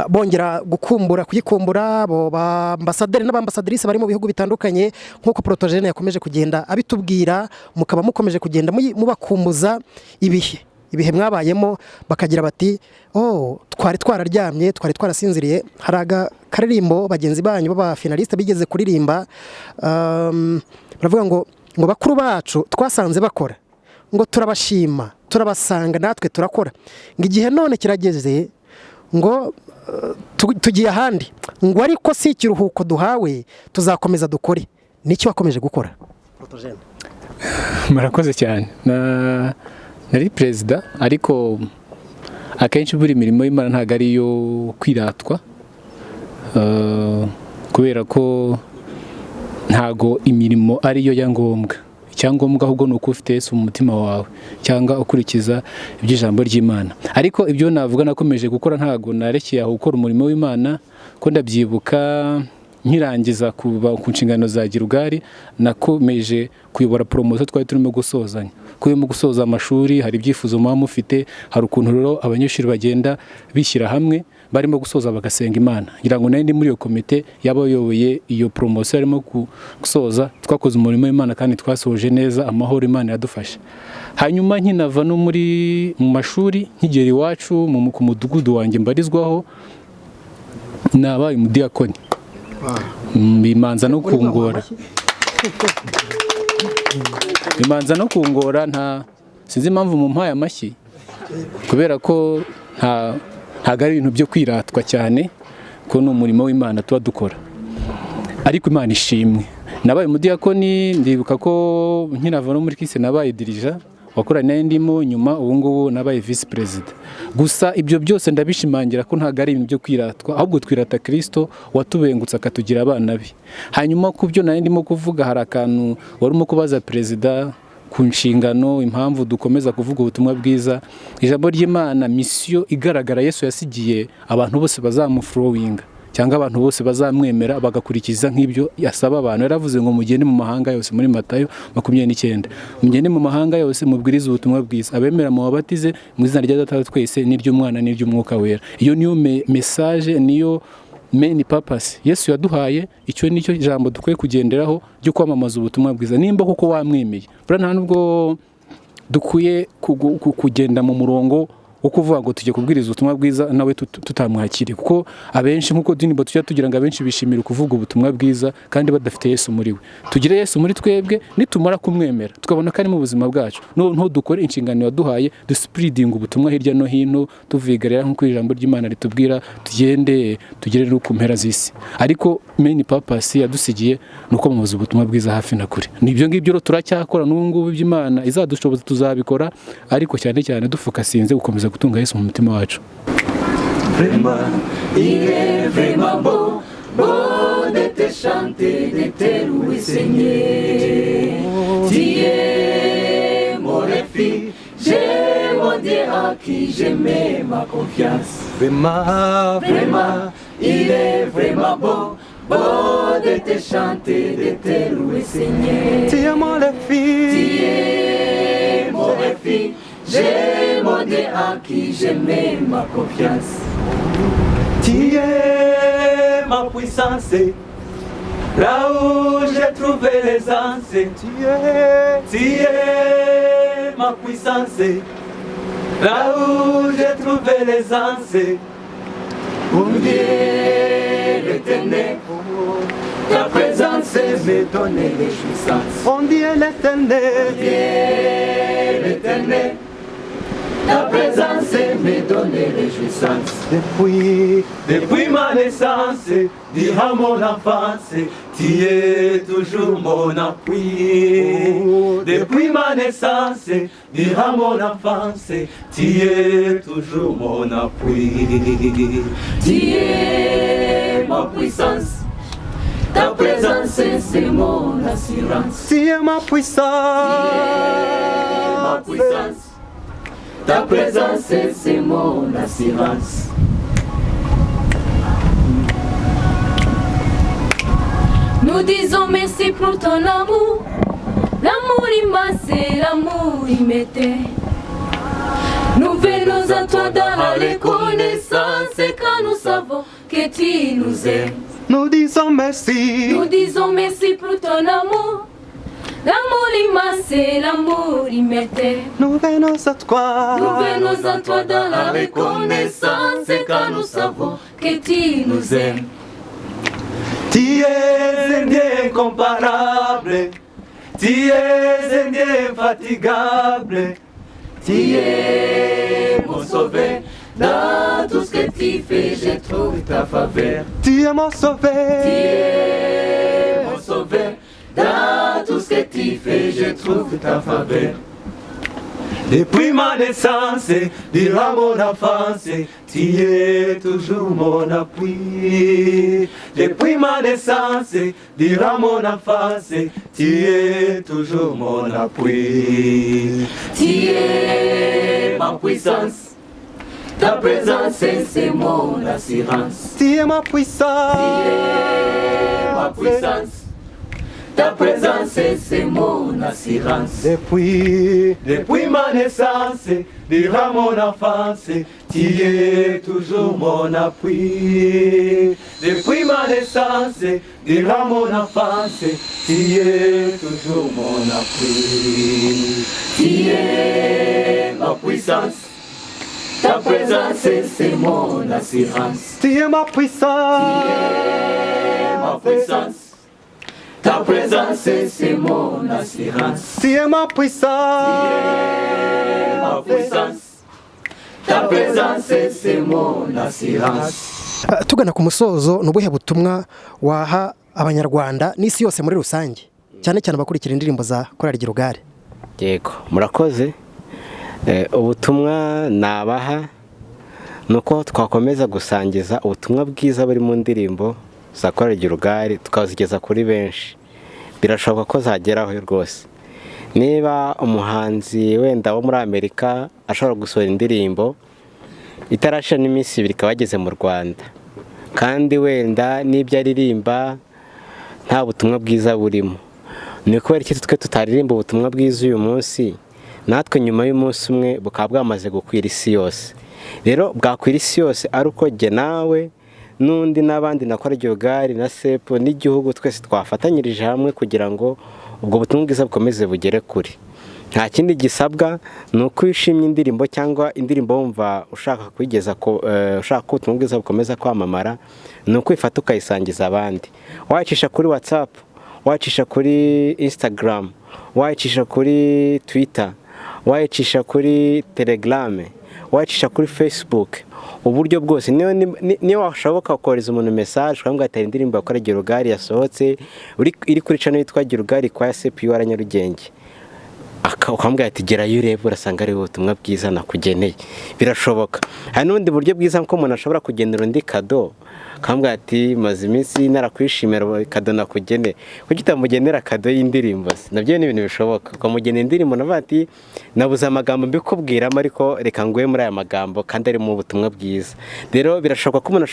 bongera gukumbura kuyikumbura, abo ba ambasaderi n'abambasadrise bari mu bihugu bitandukanye, nk'uko Protogene yakomeje kugenda abitubwira, mukaba mukomeje kugenda mubakumbuza ibihe mwabayemo, bakagira bati: "Oh, twari twararyamye, twari twarasinziriye." Hari akaririmbo bagenzi banyu b'abafinaliste bigeze kuririmba, baravuga ngo bakuru bacu twasanze bakora, ngo turabashima, turabasanga natwe turakora, ngo igihe none kirageze, ngo tugiye ahandi, ngo ariko si ikiruhuko duhawe, tuzakomeza dukore. Nicyo wakomeje gukora? Murakoze cyane. Nari perezida, ariko akenshi buri mirimo y'Imana ntabwo ari iyo kwiratwa, kubera ko ntago imirimo ariyo ya ngombwa. Icyangombwa ahubwo ni uko ufite Yesu mu mutima wawe cyangwa ukurikiza iby'ijambo ry'Imana. Ariko ibyo navuga, nakomeje gukora, ntago narekeye aho gukora umurimo w'Imana, ko ndabyibuka nkirangiza kuba ku nshingano za Girugali, nakomeje kuyobora promotion twari turimo gusozanya. Kuko mu gusoza amashuri hari ibyifuzo muba mufite, hari ukuntu rero abanyeshuri bagenda bishyira hamwe barimo gusoza bagasenga Imana. Ngira ngo nari ndi muri iyo komite y'abayoboye iyo promotion yarimo gusoza. Twakoze umurimo w'Imana kandi twasoje neza amahoro, Imana iradufasha. Hanyuma nkinava no muri mu mashuri, nkigera iwacu ku mudugudu wanjye mbarizwaho, nabaye umudiyakoni. Bimanza no kungora. Nta sinzi impamvu mumpaye amashyi, kubera ko ntabwo ari ibintu byo kwiratwa cyane, ko ni umurimo w'Imana tuba dukora. Ariko Imana ishimwe, nabaye umudiyakoni. Ndibuka ko nkinava no muri kise nabaye dirigeant wakoranye nayo ndimo nyuma, ubu ngubu nabaye visi perezida. Gusa ibyo byose ndabishimangira ko ntabwo ari ibintu byo kwiratwa, ahubwo twirata Kirisito watubengutse akatugira abana be. Hanyuma ku byo nari ndimo kuvuga, hari akantu warimo kubaza perezida ku nshingano, impamvu dukomeza kuvuga ubutumwa bwiza, ijambo ry'Imana. Mission igaragara Yesu yasigiye abantu bose bazamufollowinga cyangwa abantu bose bazamwemera bagakurikiza nk'ibyo yasaba abantu, yaravuze ngo mugende mu mahanga yose, muri Matayo 29, mugende mu mahanga yose mubwirize ubutumwa bwiza, abemera mubabatize mu izina rya Data wa twese n'iry'Umwana n'iry'Umwuka Wera. Iyo niyo message, niyo main purpose Yesu yaduhaye. Icyo nicyo jambo dukwiye kugenderaho ryo kwamamaza ubutumwa bwiza, nimba koko wamwemeye. Buriya nta nubwo dukwiye kugenda mu murongo wo kuvuga ngo tujye kubwiriza ubutumwa bwiza nawe tutamwakiriye, kuko abenshi, nk'uko dinimbo tujya tugira ngo abenshi bishimira kuvuga ubutumwa bwiza kandi badafite Yesu muri we. Tugire Yesu muri twebwe, nitumara kumwemera tukabona ko ari mu buzima bwacu, noneho dukore inshingano yaduhaye, duspreadinga ubutumwa hirya no hino, tuvigarira nk'uko ijambo ry'Imana ritubwira, tugende tugere no ku mpera z'isi. Ariko main purpose yadusigiye ni ukwamamaza ubutumwa bwiza hafi na kure. Ni ibyo ngibyo rero turacyakora n'ubu ngubu, iby'Imana izadushoboza tuzabikora, ariko cyane cyane dufocusinze gukomeza gutunga Yesu mu mutima wacu. Vraiment, il est vraiment beau, beau de te chanter, de te louer, Seigneur. Tu es mon refuge, j'ai mon Dieu en qui je mets ma confiance. Vraiment, vraiment, il est vraiment beau, beau de te chanter, de te louer, Seigneur. Tu es mon refuge, tu es mon refuge, j'ai mon Dieu en qui je mets ma confiance. Tu es ma puissance, là où j'ai trouvé l'aisance. Tu es ma puissance, là où j'ai trouvé l'aisance. Mon Dieu l'Éternel, ta présence me donne des jouissances. On dit l'Éternel, Dieu l'Éternel, ta présence me donner réjouissance. Depuis ma naissance, durant mon enfance, tu es toujours mon appui. Depuis ma naissance, durant mon enfance, tu es toujours mon appui. Tu es ma puissance, ta présence c'est mon assurance. Tu es ma puissance, tu es ma puissance, ta présence c'est mon assurance. Nous disons merci pour ton amour, l'amour immense et l'amour immédiat. Nous venons à toi dans la reconnaissance quand nous savons que tu nous aimes. Nous disons merci. Nous disons merci pour ton amour, l'amour immense et l'amour immédiat. Nous venons à toi. Nous venons à toi dans la reconnaissance quand nous savons que tu nous aimes. Tu es un Dieu incomparable, tu es un Dieu infatigable, tu es mon sauveur. Dans tout ce que tu fais, je trouve ta faveur. Tu es mon sauveur. Tu es mon sauveur. Dans tout ce que tu fais, je trouve ta faveur. Depuis ma naissance, durant mon enfance, tu es toujours mon appui. Depuis ma naissance, durant mon enfance, tu es toujours mon appui. Tu es ma puissance, ta présence c'est mon assurance. Tu es ma puissance, tu es ma puissance, ta présence c'est mon assurance. Depuis ma naissance, durant mon enfance, tu es toujours mon appui. Depuis ma naissance, durant mon enfance, tu es toujours mon appui. Tu es ma puissance, ta présence c'est mon assurance. Tu es ma puissance, tu es ma puissance, ta présence c'est mon assurance. Tu es ma puissance, tu es ma puissance, ta présence c'est mon assurance. Tugana ku musozo, ni ubuhe butumwa waha abanyarwanda n'isi yose muri rusange, cyane cyane abakurikira indirimbo za Korali Gilugali? Yego, murakoze. Ubutumwa nabaha ni uko twakomeza gusangiza ubutumwa bwiza buri mu ndirimbo za Korali Gilugali, tukazigeza kuri benshi. Birashoboka ko zageraho rwose. Niba umuhanzi wenda wo muri Amerika ashobora gusohora indirimbo itarasha n'iminsi ibiri ikaba yageze mu Rwanda, kandi wenda n'ibyo aririmba nta butumwa bwiza burimo, ni kubera iki twe tutaririmba ubutumwa bwiza uyu munsi, natwe nyuma y'umunsi umwe bukaba bwamaze gukwira isi yose? Rero bwakwira isi yose ari uko jye nawe n'undi n'abandi na Korali Gilugali na sepu n'igihugu twese twafatanyirije hamwe kugira ngo ubwo butumwa bwiza bukomeze bugere kure. Nta kindi gisabwa, ni uko wishimye indirimbo cyangwa indirimbo wumva ushaka kuyigeza ko ushaka ko ubutumwa bwiza bukomeza kwamamara, ni uko uyifata ukayisangiza abandi. Wayicisha kuri WhatsApp, wayicisha kuri Instagram, wayicisha kuri Twitter, wayicisha kuri Telegram, wayicisha kuri Facebook, uburyo bwose. Niyo washoboka kohereza umuntu message ukamubwira ati indirimbo ya Korali Gilugali yasohotse iri kuri channel yitwa Gilugali kwa SPUR Nyarugenge, ukamubwira ati gerayo urebe urasanga ari ubutumwa bwiza nakugeneye. Birashoboka. Hari n'ubundi buryo bwiza ko umuntu ashobora kugenera undi kado, akamubwira ati maze iminsi narakwishimira kado nakugeneye, kuki utamugenera kado y'indirimbo se? Nabyo ni ibintu bishoboka. Ukamugenera indirimbo navuga ati nabuze amagambo mbikubwiramo, ariko reka nguhe muri aya magambo kandi ari mu butumwa bwiza. Rero birashoboka ko umuntu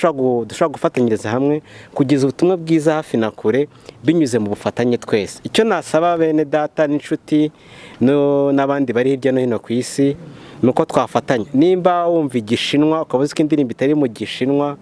dushobora gufatanyiriza hamwe kugeza ubutumwa bwiza hafi na kure binyuze mu bufatanye twese. Icyo nasaba bene data n'inshuti n'abandi bari hirya no hino ku isi ni uko twafatanya. Nimba wumva igishinwa ukaba uzi ko indirimbo itari mu gishinwa,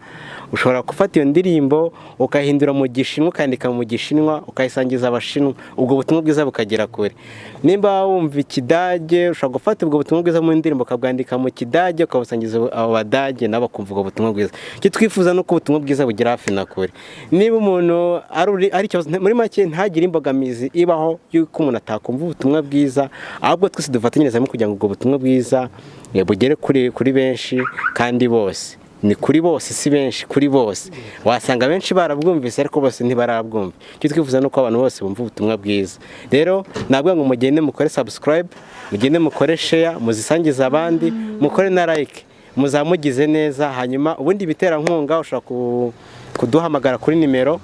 ushobora gufata iyo ndirimbo ukahindura mu gishinwa, ukandika mu gishinwa, ukayisangiza abashinwa, ubwo butumwa bwiza bukagera kure. Nimba wumva ikidage, ushobora gufata ubwo butumwa bwiza mu ndirimbo ukabwandika mu kidage, ukabusangiza abo badage nabo bakumva ubwo butumwa bwiza. Icyo twifuza ni uko ubutumwa bwiza bugera hafi na kure. Niba umuntu ari ikibazo, muri make ntagire imbogamizi ibaho y'uko umuntu atakumva ubutumwa bwiza, ahubwo twese dufatanyirize hamwe kugira ngo ubwo butumwa bwiza bwiza bugere kuri benshi kandi bose. Ni kuri bose, si benshi, kuri bose. Wasanga benshi barabwumvise ariko bose ntibarabwumva. Icyo twifuza nuko abantu bose bumva ubutumwa bwiza. Rero nabwo ngo mugende mukore subscribe, mugende mukore share, muzisangize abandi, mukore na like, muzamugize neza. Hanyuma ubundi biterankunga ushobora kuduhamagara kuri nimero.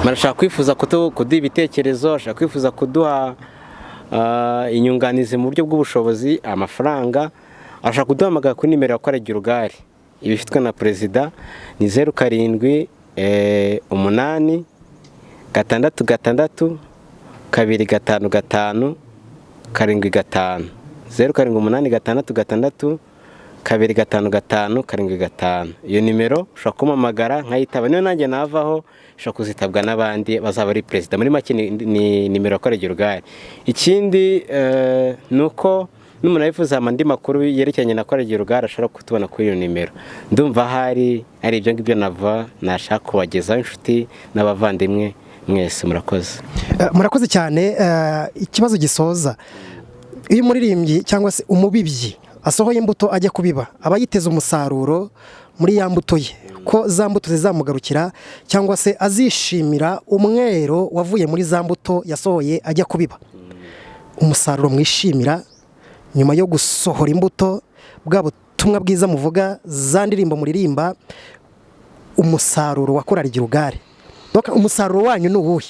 Marashaka kwifuza kuduha ibitekerezo, ashaka kwifuza kuduha inyunganizi mu buryo bw'ubushobozi, amafaranga, ashaka kuduhamagara kuri nimero ya Korali Gilugali ibifitwe na perezida ni 07 8 6 6 2 5 5 7 5 0 7 8 6 6 2 5 5 7 5. Iyo nimero ushobora kumpamagara nkayitaba, niyo nanjye navaho ushobora kuzitabwa n'abandi bazaba ari perezida. Muri make ni nimero ya Korali Gilugali. Ikindi nuko n'umuntu yifuza andi makuru yerekeranye na Korali Gilugali ashobora kutubona kuri iyo nimero. Ndumva hari ari ibyo ngibyo nava nashaka kubagezaho inshuti n'abavandimwe mwese. Murakoze. Murakoze cyane. Ikibazo gisoza, iyo umuririmbyi cyangwa se umubibyi asohoye imbuto ajya kubiba, aba yiteze umusaruro muri ya mbuto ye, ko za mbuto zizamugarukira cyangwa se azishimira umwero wavuye muri za mbuto yasohoye ajya kubiba. Umusaruro mwishimira nyuma yo gusohora imbuto, bwa butumwa bwiza muvuga, za ndirimbo muririmba, umusaruro wa Korali Gilugali, donc umusaruro wanyu ni uwuhe?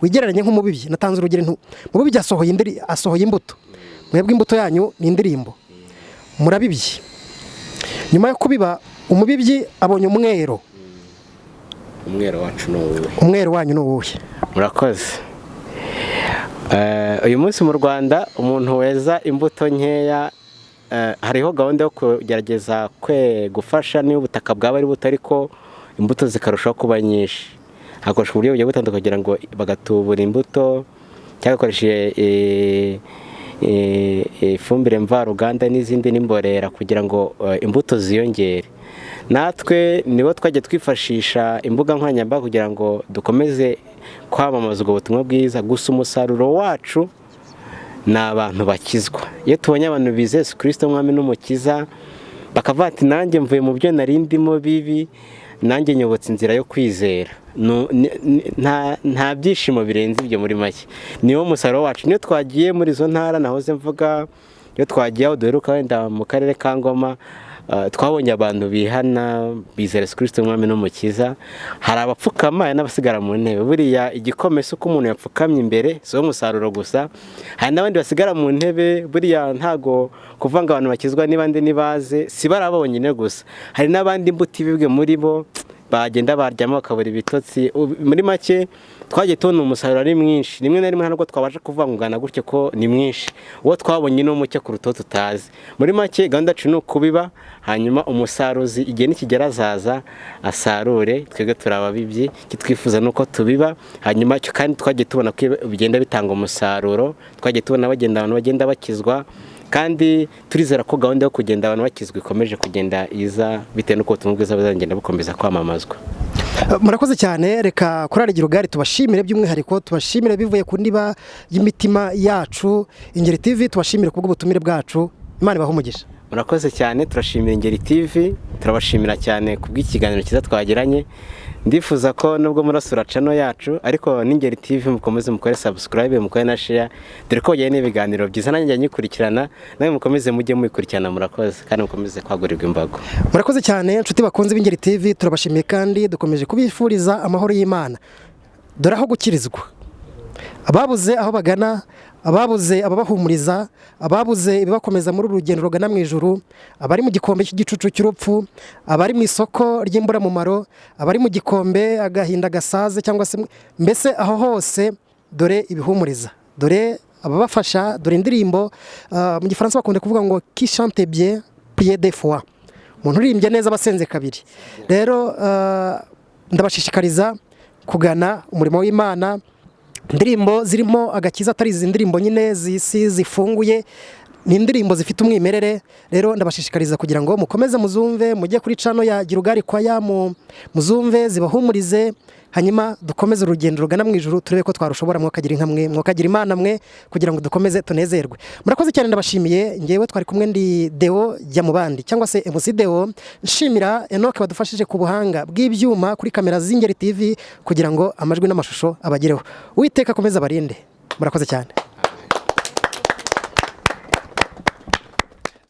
Wigereranye nk'umubibyi. Natanze urugero ntu mubibyi asohoye imbuto, mwebwe imbuto yanyu ni indirimbo, murabibye. Nyuma yo kubiba, umubibyi abonye umwero. Umwero wacu ni uwuhe? Umwero wanyu ni uwuhe? Murakoze. Uyu munsi mu Rwanda umuntu weza imbuto nkeya, hariho gahunda yo kugerageza gufasha niba ubutaka bwaba ari buto ariko imbuto zikarushaho kuba nyinshi. Hakoreshwa uburyo bugiye butandukanye kugira ngo bagatubura imbuto, cyangwa bakoresheje ifumbire mvaruganda n'izindi n'imborera kugira ngo imbuto ziyongere. Natwe nibo twajya twifashisha imbuga nkoranyambaga kugira ngo dukomeze kwamamaza ubwo butumwa bwiza. Gusa umusaruro wacu ni abantu bakizwa. Iyo tubonye abantu bizeye Yesu Kristo Umwami n'Umukiza, bakavuga ati nanjye mvuye mu byo nari ndimo bibi, nanjye nyobotse inzira yo kwizera, nta byishimo birenze ibyo. Muri make niwo musaruro wacu. Niyo twagiye muri izo ntara nahoze mvuga, iyo twagiye aho duheruka wenda mu karere ka Ngoma, twabonye abantu bihana bizera Yesu Kristo Umwami n'Umukiza. Hari abapfukama n'abasigara mu ntebe. Buriya igikome si uko umuntu yapfukamye imbere, si wo musaruro gusa, hari n'abandi basigara mu ntebe. Buriya ntago kuvanga abantu bakizwa n'ibandi nibaze si barabonyine gusa, hari n'abandi imbuto ibibwe muri bo bagenda baryama bakabura ibitotsi. Muri make twagiye tubona umusaruro ari mwinshi, rimwe na rimwe ntabwo twabasha kuvangana gutyo ko ni mwinshi, uwo twabonye ni muke kuruta uwo tutazi. Muri make gahunda yacu ni ukubiba, hanyuma umusaruzi igihe nikigera azaza asarure, twebwe turi ababibyi. Icyo twifuza ni uko tubiba, hanyuma kandi twagiye tubona ko bigenda bitanga umusaruro, twagiye tubona bagenda abantu bagenda bakizwa, kandi turizera ko gahunda yo kugenda abantu bakizwa ikomeje kugenda iza bitewe n'uko ubutumwa bwiza buzagenda bukomeza kwamamazwa. Murakoze cyane. Reka Korali Gilugali tubashimire by'umwihariko, tubashimire bivuye ku ndiba y'imitima yacu. Ingeri TV tubashimire kubw'ubutumire bwacu. Imana ibahe umugisha. Murakoze cyane, turashimira Ingeri TV, turabashimira cyane kubw'ikiganiro cyiza twagiranye. Ndifuza ko nubwo murasura channel yacu ariko n'Ingeri TV mukomeze mukore subscribe, mukore na share, dore ko bajyanye n'ibiganiro byiza nanjye nyikurikirana, nawe mukomeze mujye muyikurikirana. Murakoze kandi mukomeze kwagurirwa imbago. Murakoze cyane inshuti bakunze b'Ingeri TV, turabashimiye kandi dukomeje kubifuriza amahoro y'Imana. Dore aho gukirizwa, ababuze aho bagana, ababuze ababahumuriza, ababuze ibibakomeza muri uru rugendo rugana mu ijuru, abari mu gikombe cy'igicucu cy'urupfu, abari mu isoko ry'imburamumaro, abari mu gikombe agahinda gasaze cyangwa se mbese aho hose, dore ibihumuriza, dore ababafasha, dore indirimbo. Mu gifaransa bakunda kuvuga ngo qui chante bien prie deux fois, umuntu uririmbye neza abasenze kabiri. Rero ndabashishikariza kugana umurimo w'Imana, indirimbo zirimo agakiza, atari izi ndirimbo nyine z'isi zifunguye. Ni indirimbo zifite umwimerere. Rero ndabashishikariza kugira ngo mukomeze muzumve, mujye kuri channel ya Girugali Choir muzumve zibahumurize, hanyuma dukomeze urugendo rugana mu ijuru, turebe ko twarushobora. Mwakagira inka mwe, mwakagira Imana mwe, kugira ngo dukomeze tunezerwe. Murakoze cyane, ndabashimiye. Ngewe twari kumwe ndi Deo jya mu bandi cyangwa se MC Deo. Nshimira Enoch wadufashije ku buhanga bw'ibyuma kuri kamera z'Ingeri TV kugira ngo amajwi n'amashusho abagereho. Uwiteka akomeze abarinde. Murakoze cyane.